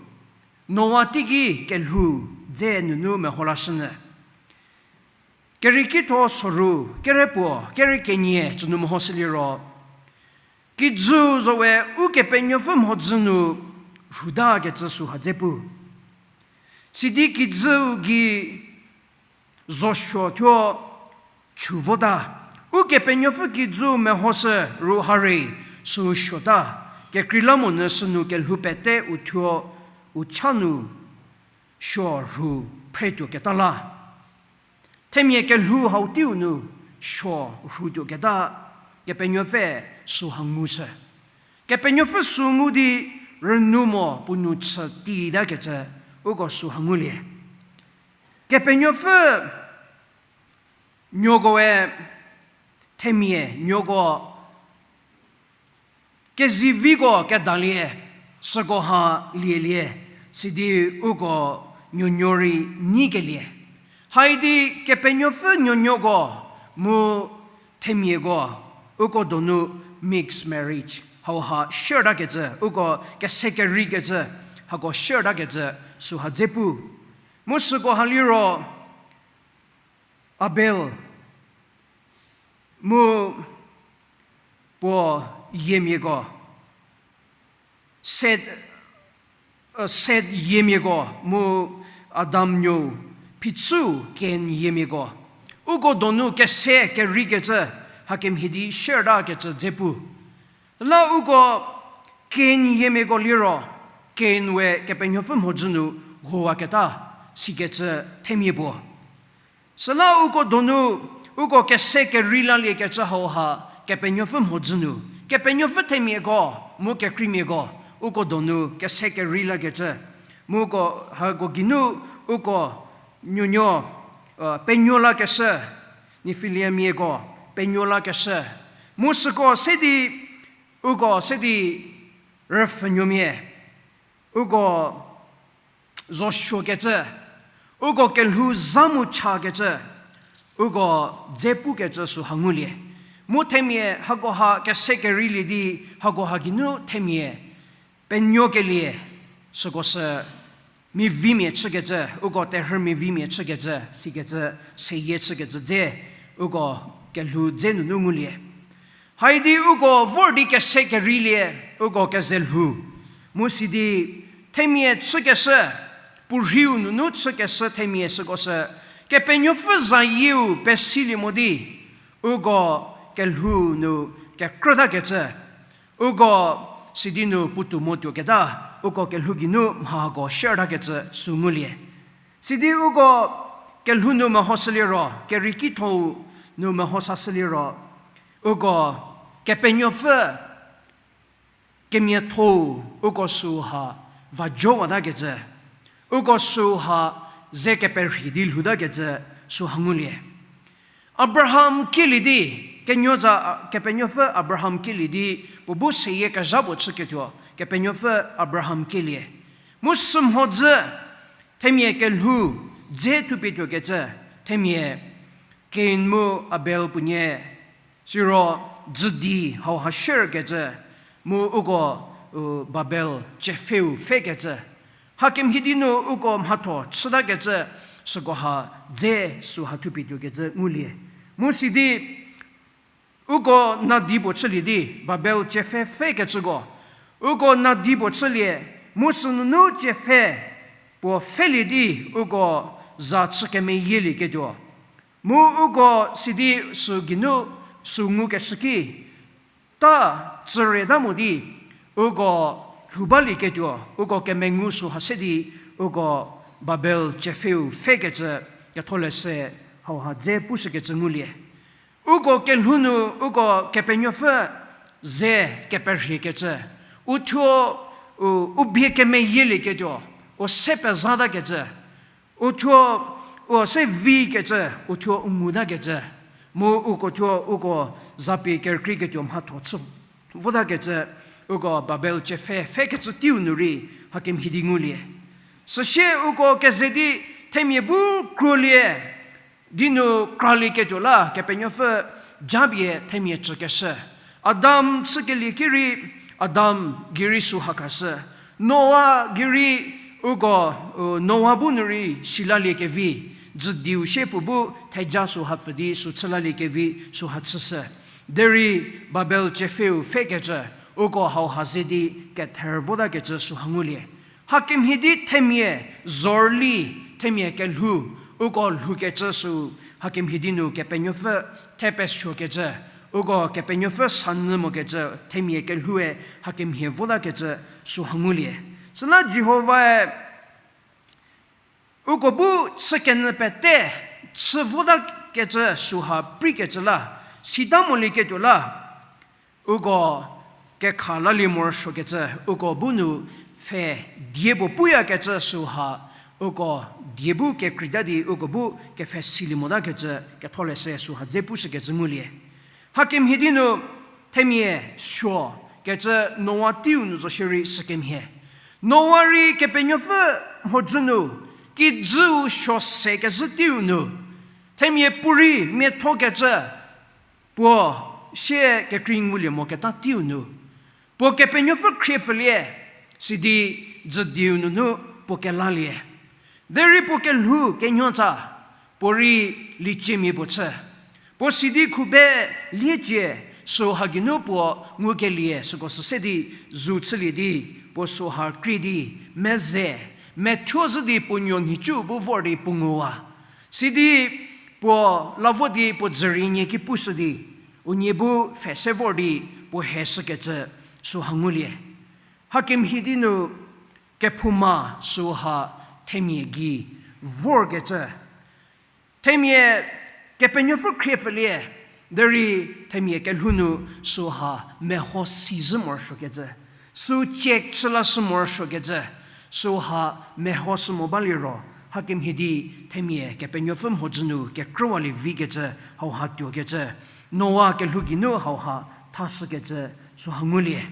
Noa teiki kelhou dze nunu meho lashünyü. Kerieki tho soru, kere puo, kere kenie tsünu mehoshü liro, kijüu zowe Ukepenuopfü mhodzü nu rhutakecü süha dze pu. Sidi kijüu gei zosuo thuo chü vota. Ukepenuopfü kijüu mehoshü ru ha rei süu suota. Kekreilamonyü sünu kelhou pete u thuo u cha nu suo rhu phretuoketa la. Themia kelhou hau teiu nu suo rhutuoketa Kepenuopfü süha ngushü. Kepenuopfü sü ngu di rünou mo puo nu chü titakecü uko süha ngulie. Kepenuopfü nuokoe themia nuoko keziviko kedalie, süko ha lielie, sidi uko nuonuo rei nyikelie. Haidi Kepenuopfü nuonuoko mu themiako, uko donu mixed marriage hauha shiertakecü, uko kese kereikecü hako shiertakecü süha dze pu. Mu süko ha liro Abel mu puo yiemiako, Set, Set yiemiako mu Adam nuou, phichüu Kain yiemiako. Uko donu kese kereikecü hakemhie di shiertakecü dze pu. La uko Kain yiemiako liro, Kain we Kepenuopfü mhodzü nu huowaketa sikecü themia puo. Süla uko donu, uko kese kerei laliekecü hauha Kepenuopfü mhodzü nu, Kepenuopfü themiako mu kekreimiako, uko donu kese kerei lakecü, mu uko hako geinu uko nuonuo penuo lakeshü, Nifiliamiako penuo lakeshü, mu süko se di, uko se di rüpfhünuomia, uko zosuokecü, uko kelhou za mu chakecü, uko dze pukecü süha ngulie. Mu themia hakoha kese kereilie di hakoha geinu themia penuokelie süko sü mivimia chükecü, uko terhü mivimia chükecü, sikecü, seyie chükecü dze, uko kelhou dze nunu ngulie. Haidi uko vor di kese kerilie, uko kezelhou. Mu sidi themia chükeshü, puorhiu nunu chükeshü themia süko sü, Kepenuopfü zayieu pesilie mo di, uko kelhou nu kekrütakecü, uko sidi nu puotou mo tuoketa, uko kelhou geinu mhako shertakecü sü ngulie. Sidi uko kelhou nu mehoshüliro, keriekithou nu meho sashüliro, uko Kepenuopfü kemiatho-u uko süha va jowatakecü, uko süha ze keperhie di lhoutakecü süha ngulie. Abraham kielie di, kenuotsa, Kepenuopfü Abraham kielie di, puo bu seyie kezha puo chüketuo, Kepenuopfü Abraham kielie. Mu sü mhodzü, themia kelhou dze thupie tuokecü, themia Kain mu Abel puonie, siro dzüdi hauha sherkecü, mu uko, u, Babel ciepfheu pfhekecü. Hakemhie di nu uko mhatho chütakecü, sükoha dze süha thupie tuokecü ngulie. Mu sidi, uko nadi puo chülie di, Babel ciepfhe pfhekecüko. Uko nadi puo chülie, mu sünunu ciepfhe puo pfhelie di, uko za chü kemeyielieketuo. Mu uko sidi sü geinu sü ngukeshü ki, ta tsürieta mo di, uko lhou balieketuo, uko kemengu süha se di, uko Babel ciepfheu pfhekecü, ketholeshü hauha dze pushükecü ngulie. Uko kelhou nu, uko Kepenuopfü ze keperhiekecü, uthuo, u, u bie kemeyielieketuo, u se pezatakecü, uthuo, u se vikecü, uthuo u ngutakecü, mu uko thuo uko zapie kerükrieketuo mhatho chü votakecü, uko Babel ciepfhe pfhekecü teiu nu rei hakemhie di ngulie. Süsie uko keze di themia bu kruolie, di nu kralieketuo la Kepenuopfü japie themia tsükeshü. Adam chükelie ki rei, Adam gei rei süha khashü. Noa gei rei uko, u, Noa bu nu rei silaliekevi, dzüdiu sie puo bu theja süha pfü di sü chülaliekevi süha chüshü. Derei Babel ciepfheu pfhekecü, uko hauha ze di kether votakecü süha ngulie. Hakemhie di themia zorli, themia kelhou, uko lhoukecü sü, hakemhie di nu Kepenuopfü thepesuokecü, uko Kepenuopfü sanyü mokecü, themia kelhoue hakemhie votakecü süha ngulie. Süla Jihovae uko bu chükenyü pete chü votakecü süha preikecü la, sita molieketuo la, uko kekha lalie morosuokecü, uko bu nu pfhe die puo puyakecü süha, uko die bu kekreita di uko bu kepfhe silie motakecü ketholeshü süha dze pushükecü ngulie. Hakemhie di nu themia suo kecü Noa teiu nu zo shierei sükemhie. Noa rei Kepenuopfü mhodzü nu, kijüu suo se kezhü teiu nu, themia puorei miathokecü puo sie kekrei ngulie moketa teiu nu, puo Kepenuopfü khriepfülie, sidi dzüdiu nunu puo kelalie. Derei puo kelhou kenuotsa, puorei lieciemia puo chü. Puo sidi khube liecie, süha geinu puo ngukelie süko sü se di zu chülie di, puo süha krie di, meze, methuo zhü di puo nuo nhicu bu vor di puo nguwa. Sidi puo lavo di puo dzürienie ki pushü di, unie bu pfhe se vor di puo heshükecü süha ngulie. Hakemhie di nu kephouma süha themia gei vorkecü, themia Kepenuopfü khriepfülie, derei themia kelhou nu süha meho si zhü morosuokecü, sü check chü lashü morosuokecü, süha mehoshü mo baliro, hakemhie di themia Kepenuopfü mhodzü nu kekrüwalie vikecü hauha tuokecü, Noa kelhou geinu hauha thashükecü süha ngulie.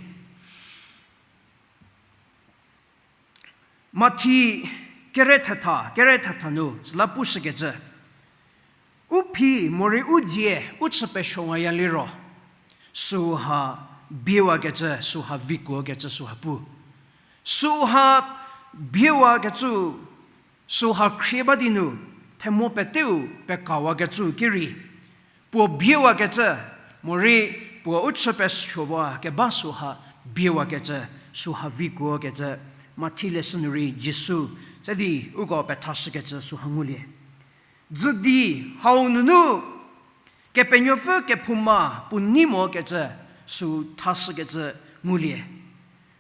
Mathi kere thetha, kere thetha nu süla pushükecü, u phi morei u dzie u chü pesuowaya liro, süha biewakecü, süha vikuokecü süha pu. Süha biewakecü süha khrie ba di nu, themo peteu pekawakecü ki rei, puo biewakecü, morei puo u chü pesuowa keba süha biewakecü, süha vikuokecü, Mathi leshü nu rei Jisu, se di uko pethashükecü süha ngulie. Dzüdi hau nunu, Kepenuopfü kephouma puo nei mokecü, sü thashükecü ngulie.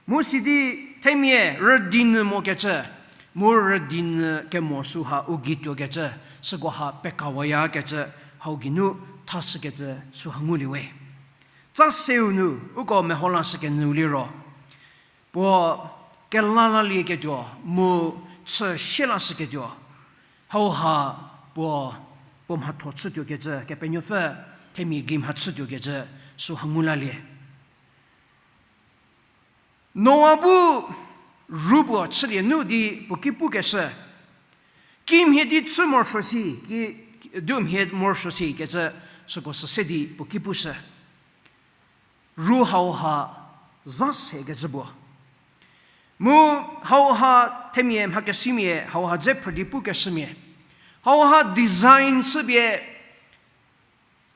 Mu sidi themia rüdinyü mokecü, mu rüdinyü kemo süha u gei tuokecü, sükoha pekawayakecü, hau geinu thashükecü süha ngulie we. Tsa seu nu, uko meho lashükenyü liro, puo kela lalieketuo, mu chü sie lashüketuo, hauha puo, puo mhatho chütuokecü, Kepenuopfü themia gei mha chütuokecü, süha ngu lalie. Noa bu ru puo chülie nu di puo ki pukeshü, kimhie di chü morosuo si, ki, du mhie morosuo sikecü, süko süse di puo ki pushü. Ru hauha za sekecü puo. Mu hauha themia mhakesimia hauha dze phrü di pukeshümia, hauha design chüpie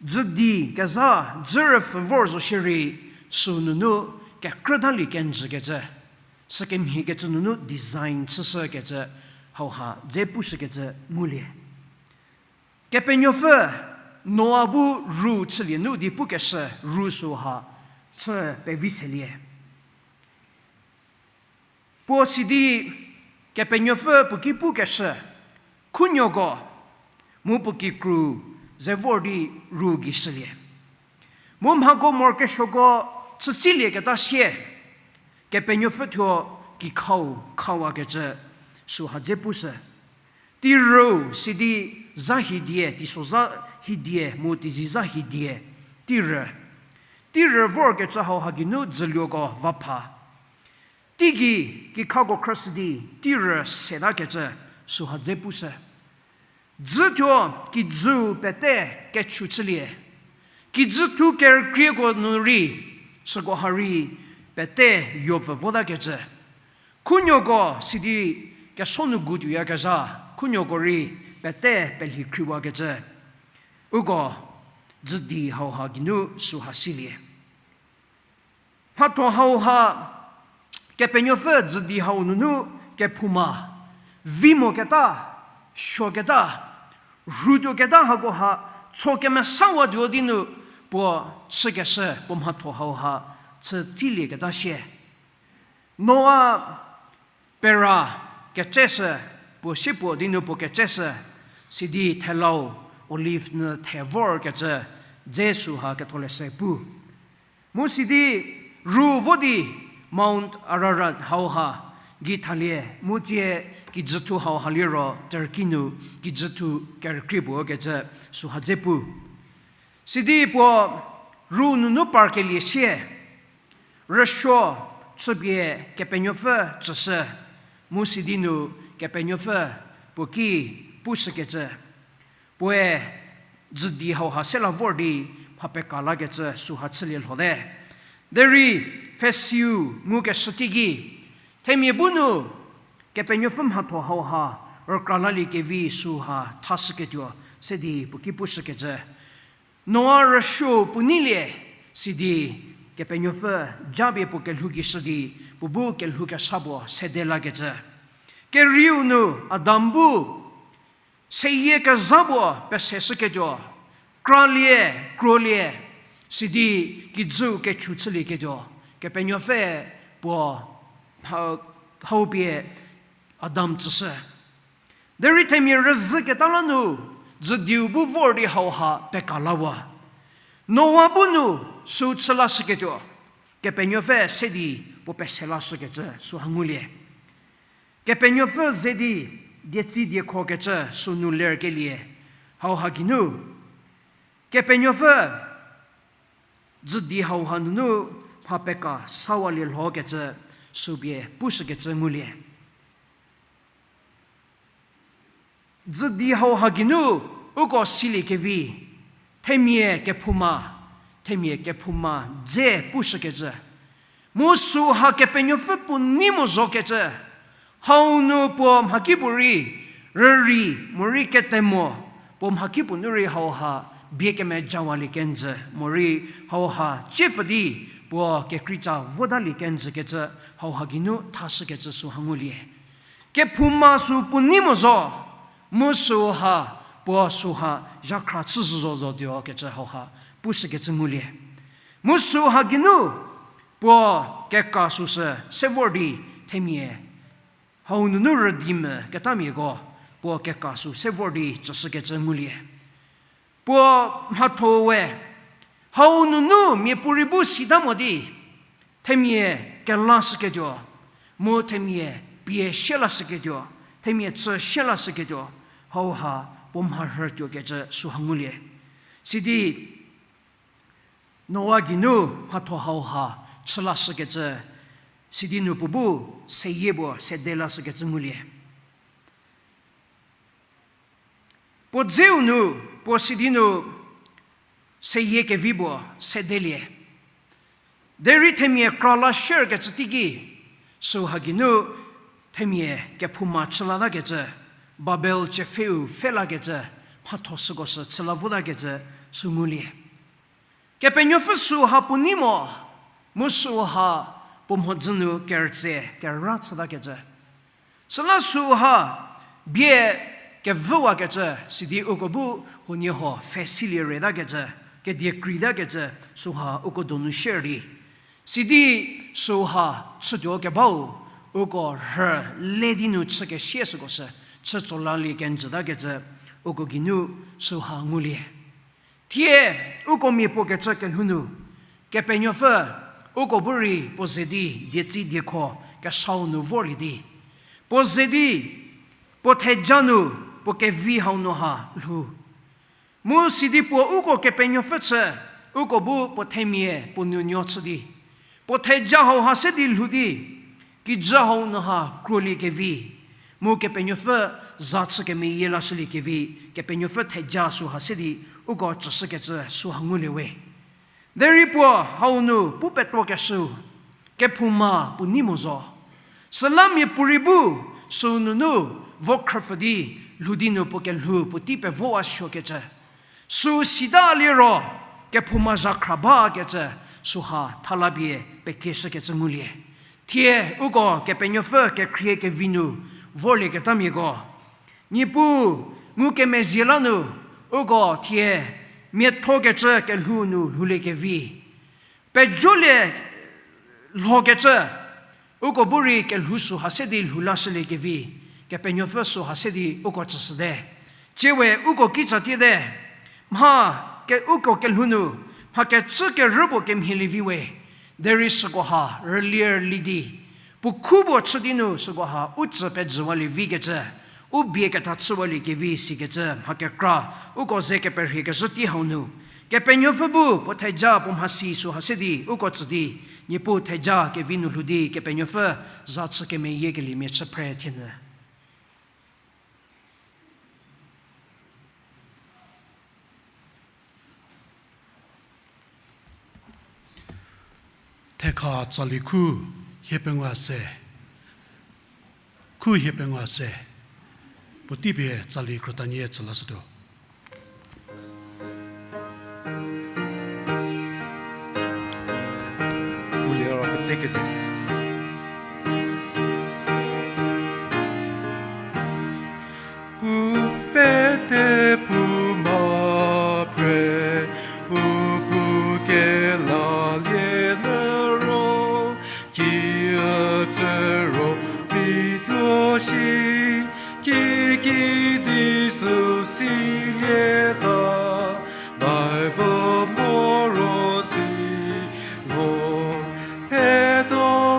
dzüdi kezha, dzü rüpfhü vor zo shierei, sü nunu kekrütalie kenjükecü, sükemhiekecü nunu design chüshükecü, hauha dze pushükecü ngulie. Kepenuopfü Noa bu ru chülie nu di pukeshü ru süha chü pevi selie. Puo sidi Kepenuopfü puo ki pukeshü, khunuoko, mu puo kikru ze vor di ru gei shülie. Mu mhako morokesuoko chütsilieketa sie, Kepenuopfü thuo kikhau khawakecü süha dze pushü. Teirüu sidi zha hidie, teiso zha hidie, mu teizie zha hidie, teirü. Teirü vorkecü hauha geinu dzüluoko va pha. Teigei kikhako khrüshü di teirü setakecü süha dze pushü. Dzü thuo kijüu pete kechu chülie. Kijü thu kerükrieko nu rei, süko ha rei pete yopfü votakecü. Khunuoko sidi keso nu gu tuoyakezha, khunuoko rei pete pelhikhrüwakecü. Uko dzüdi hauha geinu süha silie. Mhatho hauha Kepenuopfü dzüdi hau nunu kephouma, vi moketa, suoketa, rhutuoketa hakoha, tso kemesawa tuo di nu puo chükeshü puo mhatho hauha chütsilieketa sie. Noa pera kecesü, puo sie puo di nu puo kecesü, sidi thelau Olive nyü the vorkecü dze süha ketholeshü pu. Mu sidi ru vo di Mount Ararat hauha gei thalie, mu tsie kijüthu hauha liro Turkey nu kijüthu kerükrie puo kecü süha dze pu. Sidi puo ru nunu parkelie sie, rüsuo chüpie Kepenuopfü tsüshü, mu sidi nu Kepenuopfü puo ki pushükecü. Puoe dzüdi hauha sela vor di mha peka lakecü süha chülie lhote. Derei pfhesiu ngukeshü teiki, themia bu nu Kepenuopfü mhatho hauha rükra laliekevi süha thashüketuo se di puo ki pushükecü. Noa rüsuo puo neilie, sidi Kepenuopfü japie puo kelhou gei shü di, puo bu kelhou kesa puo sede lakecü. Kerieu nu Adam bu seyie kezha puo peseshüketuo, kralie, krolie, sidi kijüu kechu chülieketuo, Kepenuopfü puo ha-, hau pie Adam tsüshü. Derei themia rüzhüketa la nu, dzüdiu bu vor di hauha peka lawa. Noa bu nu sü chü lashüketuo, Kepenuopfü se di puo pese lashükecü süha ngulie. Kepenuopfü ze di dietsi diekhokecü sünu lerkelie, hauha geinu Kepenuopfü dzüdi hauha nunu mha peka sawalie lhokecü süpie pushükecü ngulie. Dzüdi hauha geinu uko siliekevi, themia kephouma, themia kephouma dze pushükecü. Mu süha Kepenuopfü puo nei mo zokecü, Hau nu puo mhakipuorei rürei morei ketemo, puo mhakipuo nu rei hauha bie kemejawalie kenjü morei hauha tsiepfü di puo kekreitsa votalie kenjü kecü hauha geinu thashükecü süha ngulie. Kephouma sü puo nei mo zo, mu süha puo süha zhakhra chüzhü zo zotuo kecü hauha pushükecü ngulie. Mu süha geinu puo keka süsü se vor di themia hau nunu rüdi mvü ketamiako puo keka sü se vor di tsüshükecü ngulie. Puo mhatho we, hau nunu miapuorei bu sita mo di, themia kelashüketuo, mu themia pie sielashüketuo, themia chü sielashüketuo, hauha puo mharhütuo kecü süha ngulie. Sidi Noa geinu mhatho hauha chülashükecü, sidi nu puo bu seyie puo sedelashükecü ngulie. Puo dzeu nu, puo sidi nu seyie kevi puo sedelie. Derei themia krala sherkecü teiki, süha geinu themia kephouma chülatakecü, Babel tsiepfheu pfhelakecü, mhatho süko sü chüla votakecü sü ngulie. Kepenuopfü süha puo nei mo, mu süha puo mhodzü nu kerütse kera chütakecü. Süla süha bie kevüwakecü, sidi uko bu huoniehuo pfhe silie retakecü, kedie kreitakecü, süha uko donu sher di. Sidi süha chütuo kebau, uko rhü le di nu chükesie süko sü chü tsolalie kenjütakecü, uko geinu süha ngulie. Thie uko mia puo kecü kelhou nu, Kepenuopfü uko bu rei puo ze di dietsi diekho kesau nu vorlie di, puo ze di puo theja nu puo kevi hau nu ha lhou. Mu sidi puo uko Kepenuopfü chü, uko bu puo themia puo nuonuo chü di, puo theja hau ha se di lhou di, kijü hau nu ha krolie kevi, mu Kepenuopfü za chü kemeyie lashülie kevi, Kepenuopfü theja süha se di uko tsüshükecü süha ngulie we. Derei puo hau nu pu petuokeshüu, kephouma puo nei mo zo. Süla miapuorei bu sü nunu vo khrüpfü di lhou di nu puo kelhou puotei pevowa suokecü. Sü sita liro kephouma zhakhra bakecü süha thalapie pekieshükecü ngulie. Thie uko Kepenuopfü kekhrie kevi nu vorlieketamiako, Niepuu ngukemezhie la nu uko thie miathokecü kelhou nu lhoulie kevi, pejolie lhokecü, uko bu rei kelhou süha se di lhou lashülie kevi, Kepenuopfü süha se di uko tsüshüte. Tsie we uko kitsa tiete, mha ke uko kelhou nu mha kecü kerü puo kemhielie vi we, derei süko ha rülie rüli di, puo khu puo chü di nu süko ha u tsü pejüwalie vikecü, u bie ketha chüwalie kevi sikecü mha kekra uko ze keperhie kezhü tei hau nu, Kepenuopfü bu puo theja puo mhasi süha se di uko tsü di, Niepuu theja kevi nu lhou di Kepenuopfü za chü kemeyiekeliemia chü phre thienyü. Thekha tsali khu hie pengou se, khu hie pengou se, puotei pie tsali krütanie tsülashütuo. U pete pu ma pre, u pu kelalie lü ro, ki ücü ro fituo shi, kikidi sü silieta, Bible moro si lo, thedo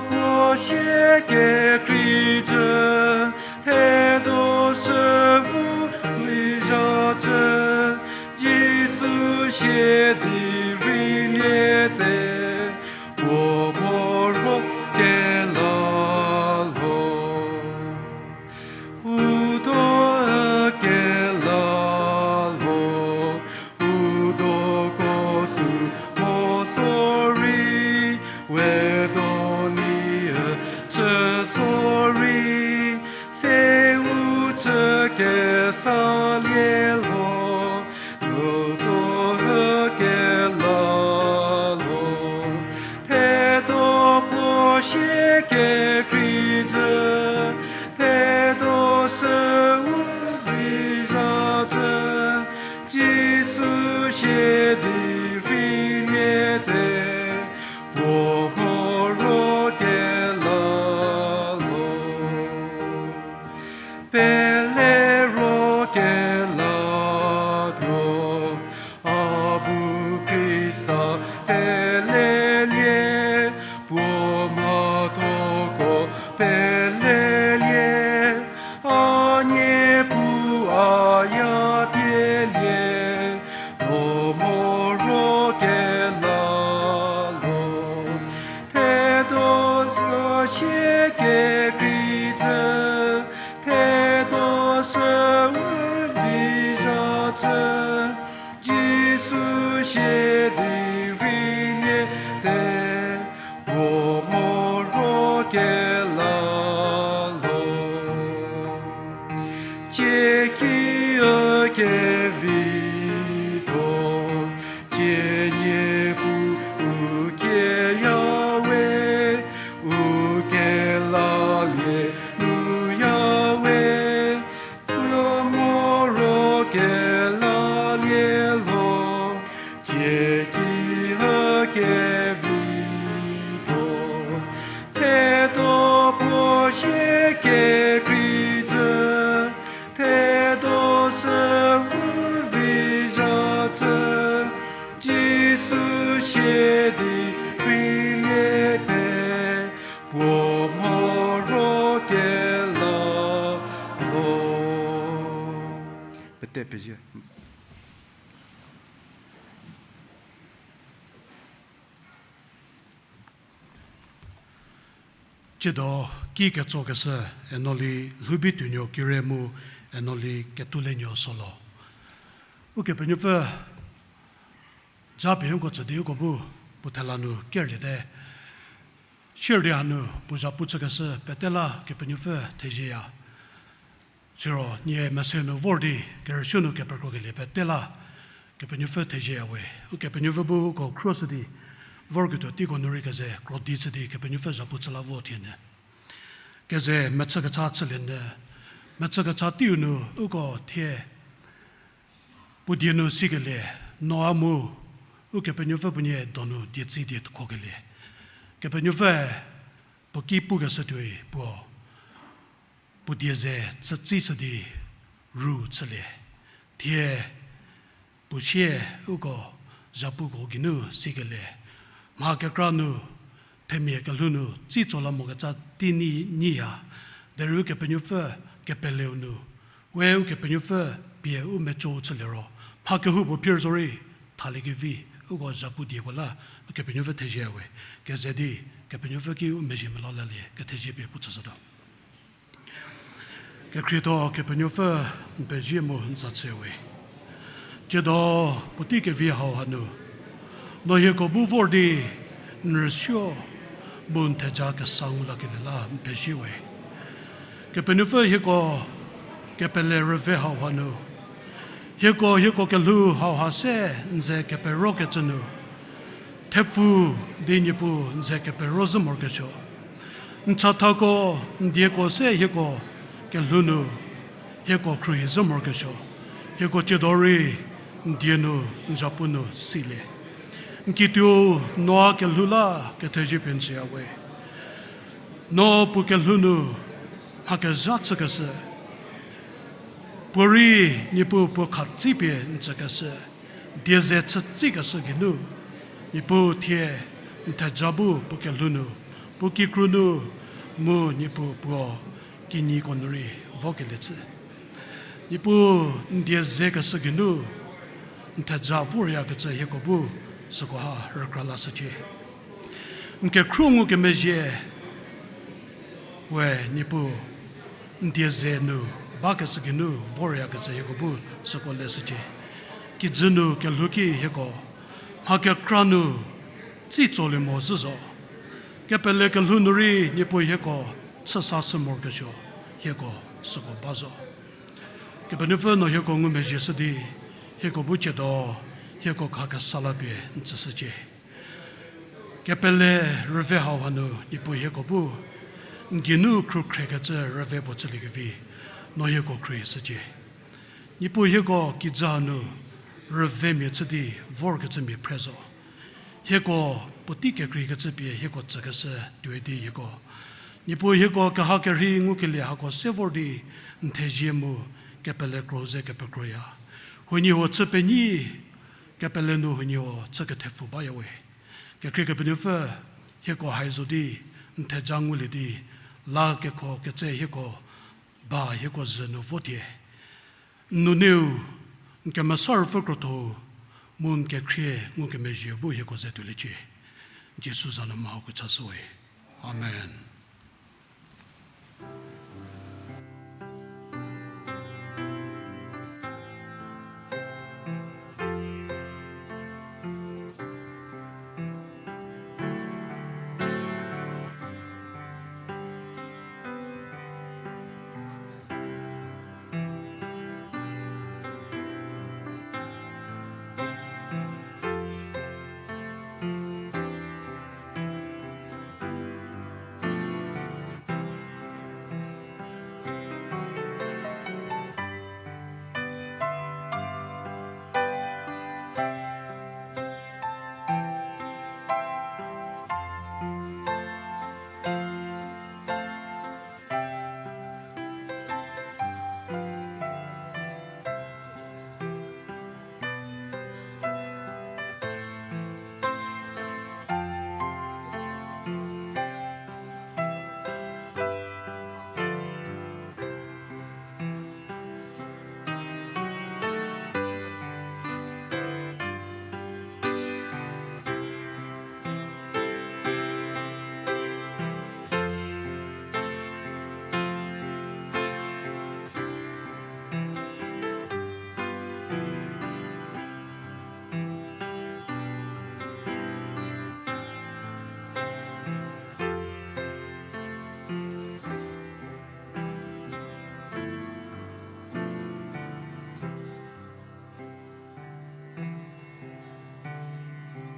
sie di rei liete, puo moro kela lo. Tsie ki a kevitho, tsie niepu u kieya we, u kelalie nu ya we, puo moro kelalie lo. Tsie ki a kevitho, thedo puo sie kekrei zhü, thedo sü u vi zha zhü, Jisu sie di rei liete, puo moro kela lo. Pete pezie. Tsiedo ki ketsokeshü, eno li lhoubi tuonuo kire mu eno li ketulenuo solo. Ukepenuopfü, japie uko tsü di uko bu puo thela nu kerliete. Sierdi hanu puo zhapu chükeshü pete la Kepenuopfü thezieya. Siro nie mese nu vor di kerüsuo nu kepekrokelie pete la Kepenuopfü thezieya we. Ukepenuopfü bu uko khruoshü di vorketuo teiko nu rei keze krodi chü di Kepenuopfü zhapu chü la vo thie nyü. Keze mechü kecha chülie nyü, mechü kecha teiu nu uko thie puo die nu sikelie, Noa mu Ukepenuopfü puo nie donu dietsi die kho kelie. Kepenuopfü puo ki pukeshü tuoi puo, puo die ze chütsishü di ru chülie. Thie puo sie uko zhapuko geinu sikelie. Mha kekra nu, themia kelhou nu tsitso la mokecü tei nyiya. Derei Ukepenuopfü kepeleu nu, we Ukepenuopfü pie u meco chülie ro, mha kehoupuo phir zorei thaliekevi, uko zhapu dieko la Ukepenuopfü thezieya we. Keze di Kepenuopfü ki u mezhie melo lalie kethezie pie puo tsüshütuo. Kekhrietho Kepenuopfü, n pezie mu n za chüwe. Tsiedo puotei kevi hau hanu, no hieko bu vor di n rüsuo mu n theja kesa ngu lakelie la n pezie we. Kepenuopfü hieko kepele rüve hau hanu, hieko hieko kelhou hauha se n ze keperokecü nu, thepfu di Niepuu n ze kepero zhü morokesuo. N chathako, n dieko se hieko kelhou nu hieko khruohi zhü morokesuo. Hieko tsiedo rei n die nu, n zhapu nu silie. N kituo Noa kelhou la kethezie pie n tsüya we. No puo kelhou nu mha kezha chükeshü, puorei Niepuu puo khatsipie n tsükeshü, die ze chütsikeshü geinu, Niepuu thie n theja bu puo kelhou nu, puo kikru nu, mu Niepuu puo kinyiko nu rei vokelie chü. Niepuu n die zekeshü geinu n theja voryakecü hieko bu süko ha rükra lashücie. N kekhruohi ngukemezhie we Niepuu, n die ze nu bakecü geinu voryakecü hieko bu süko leshücie. Kijü nu kelhou ki hieko mha kekra nu tsitsolie mo zhü zo. Kepele kelhou nu rei Niepuu hieko chüsashü morokesuo, hieko süko ba zo. Kepenuopfü no hieko ngumezhie shü di, hieko bu tsiedo, hieko khakesa la pie n tsüshücie. Kepele rüve hau hanu Niepuu hieko bu n geinu khrukhrekecü rüve puo chüliekevi, no hieko khruohishücie. Niepuu hieko kijü hanu rüvemia chü di vorkecümia phre zo. Hieko puotei kekreikecü pie hieko tsükeshü tuoi di hieko, Niepuu hieko keha kerhei ngukelie hako se vor di n thezie mu kepele kro ze kepekroya. Huoniehuo chü penyi, kepele nu huoniehuo chü kethepfu baya we. Kekhrie Kepenuopfü, hieko hai zo di n theja ngulie di, la kekho ketse hieko ba hieko zhü nu votie. N nuneu, n kemesa ruopfü krotho-u, mu n kekhrie ngukemezhie bu hieko ze tuoliecie. Jisu za nu mha hako chashüwe. Amen.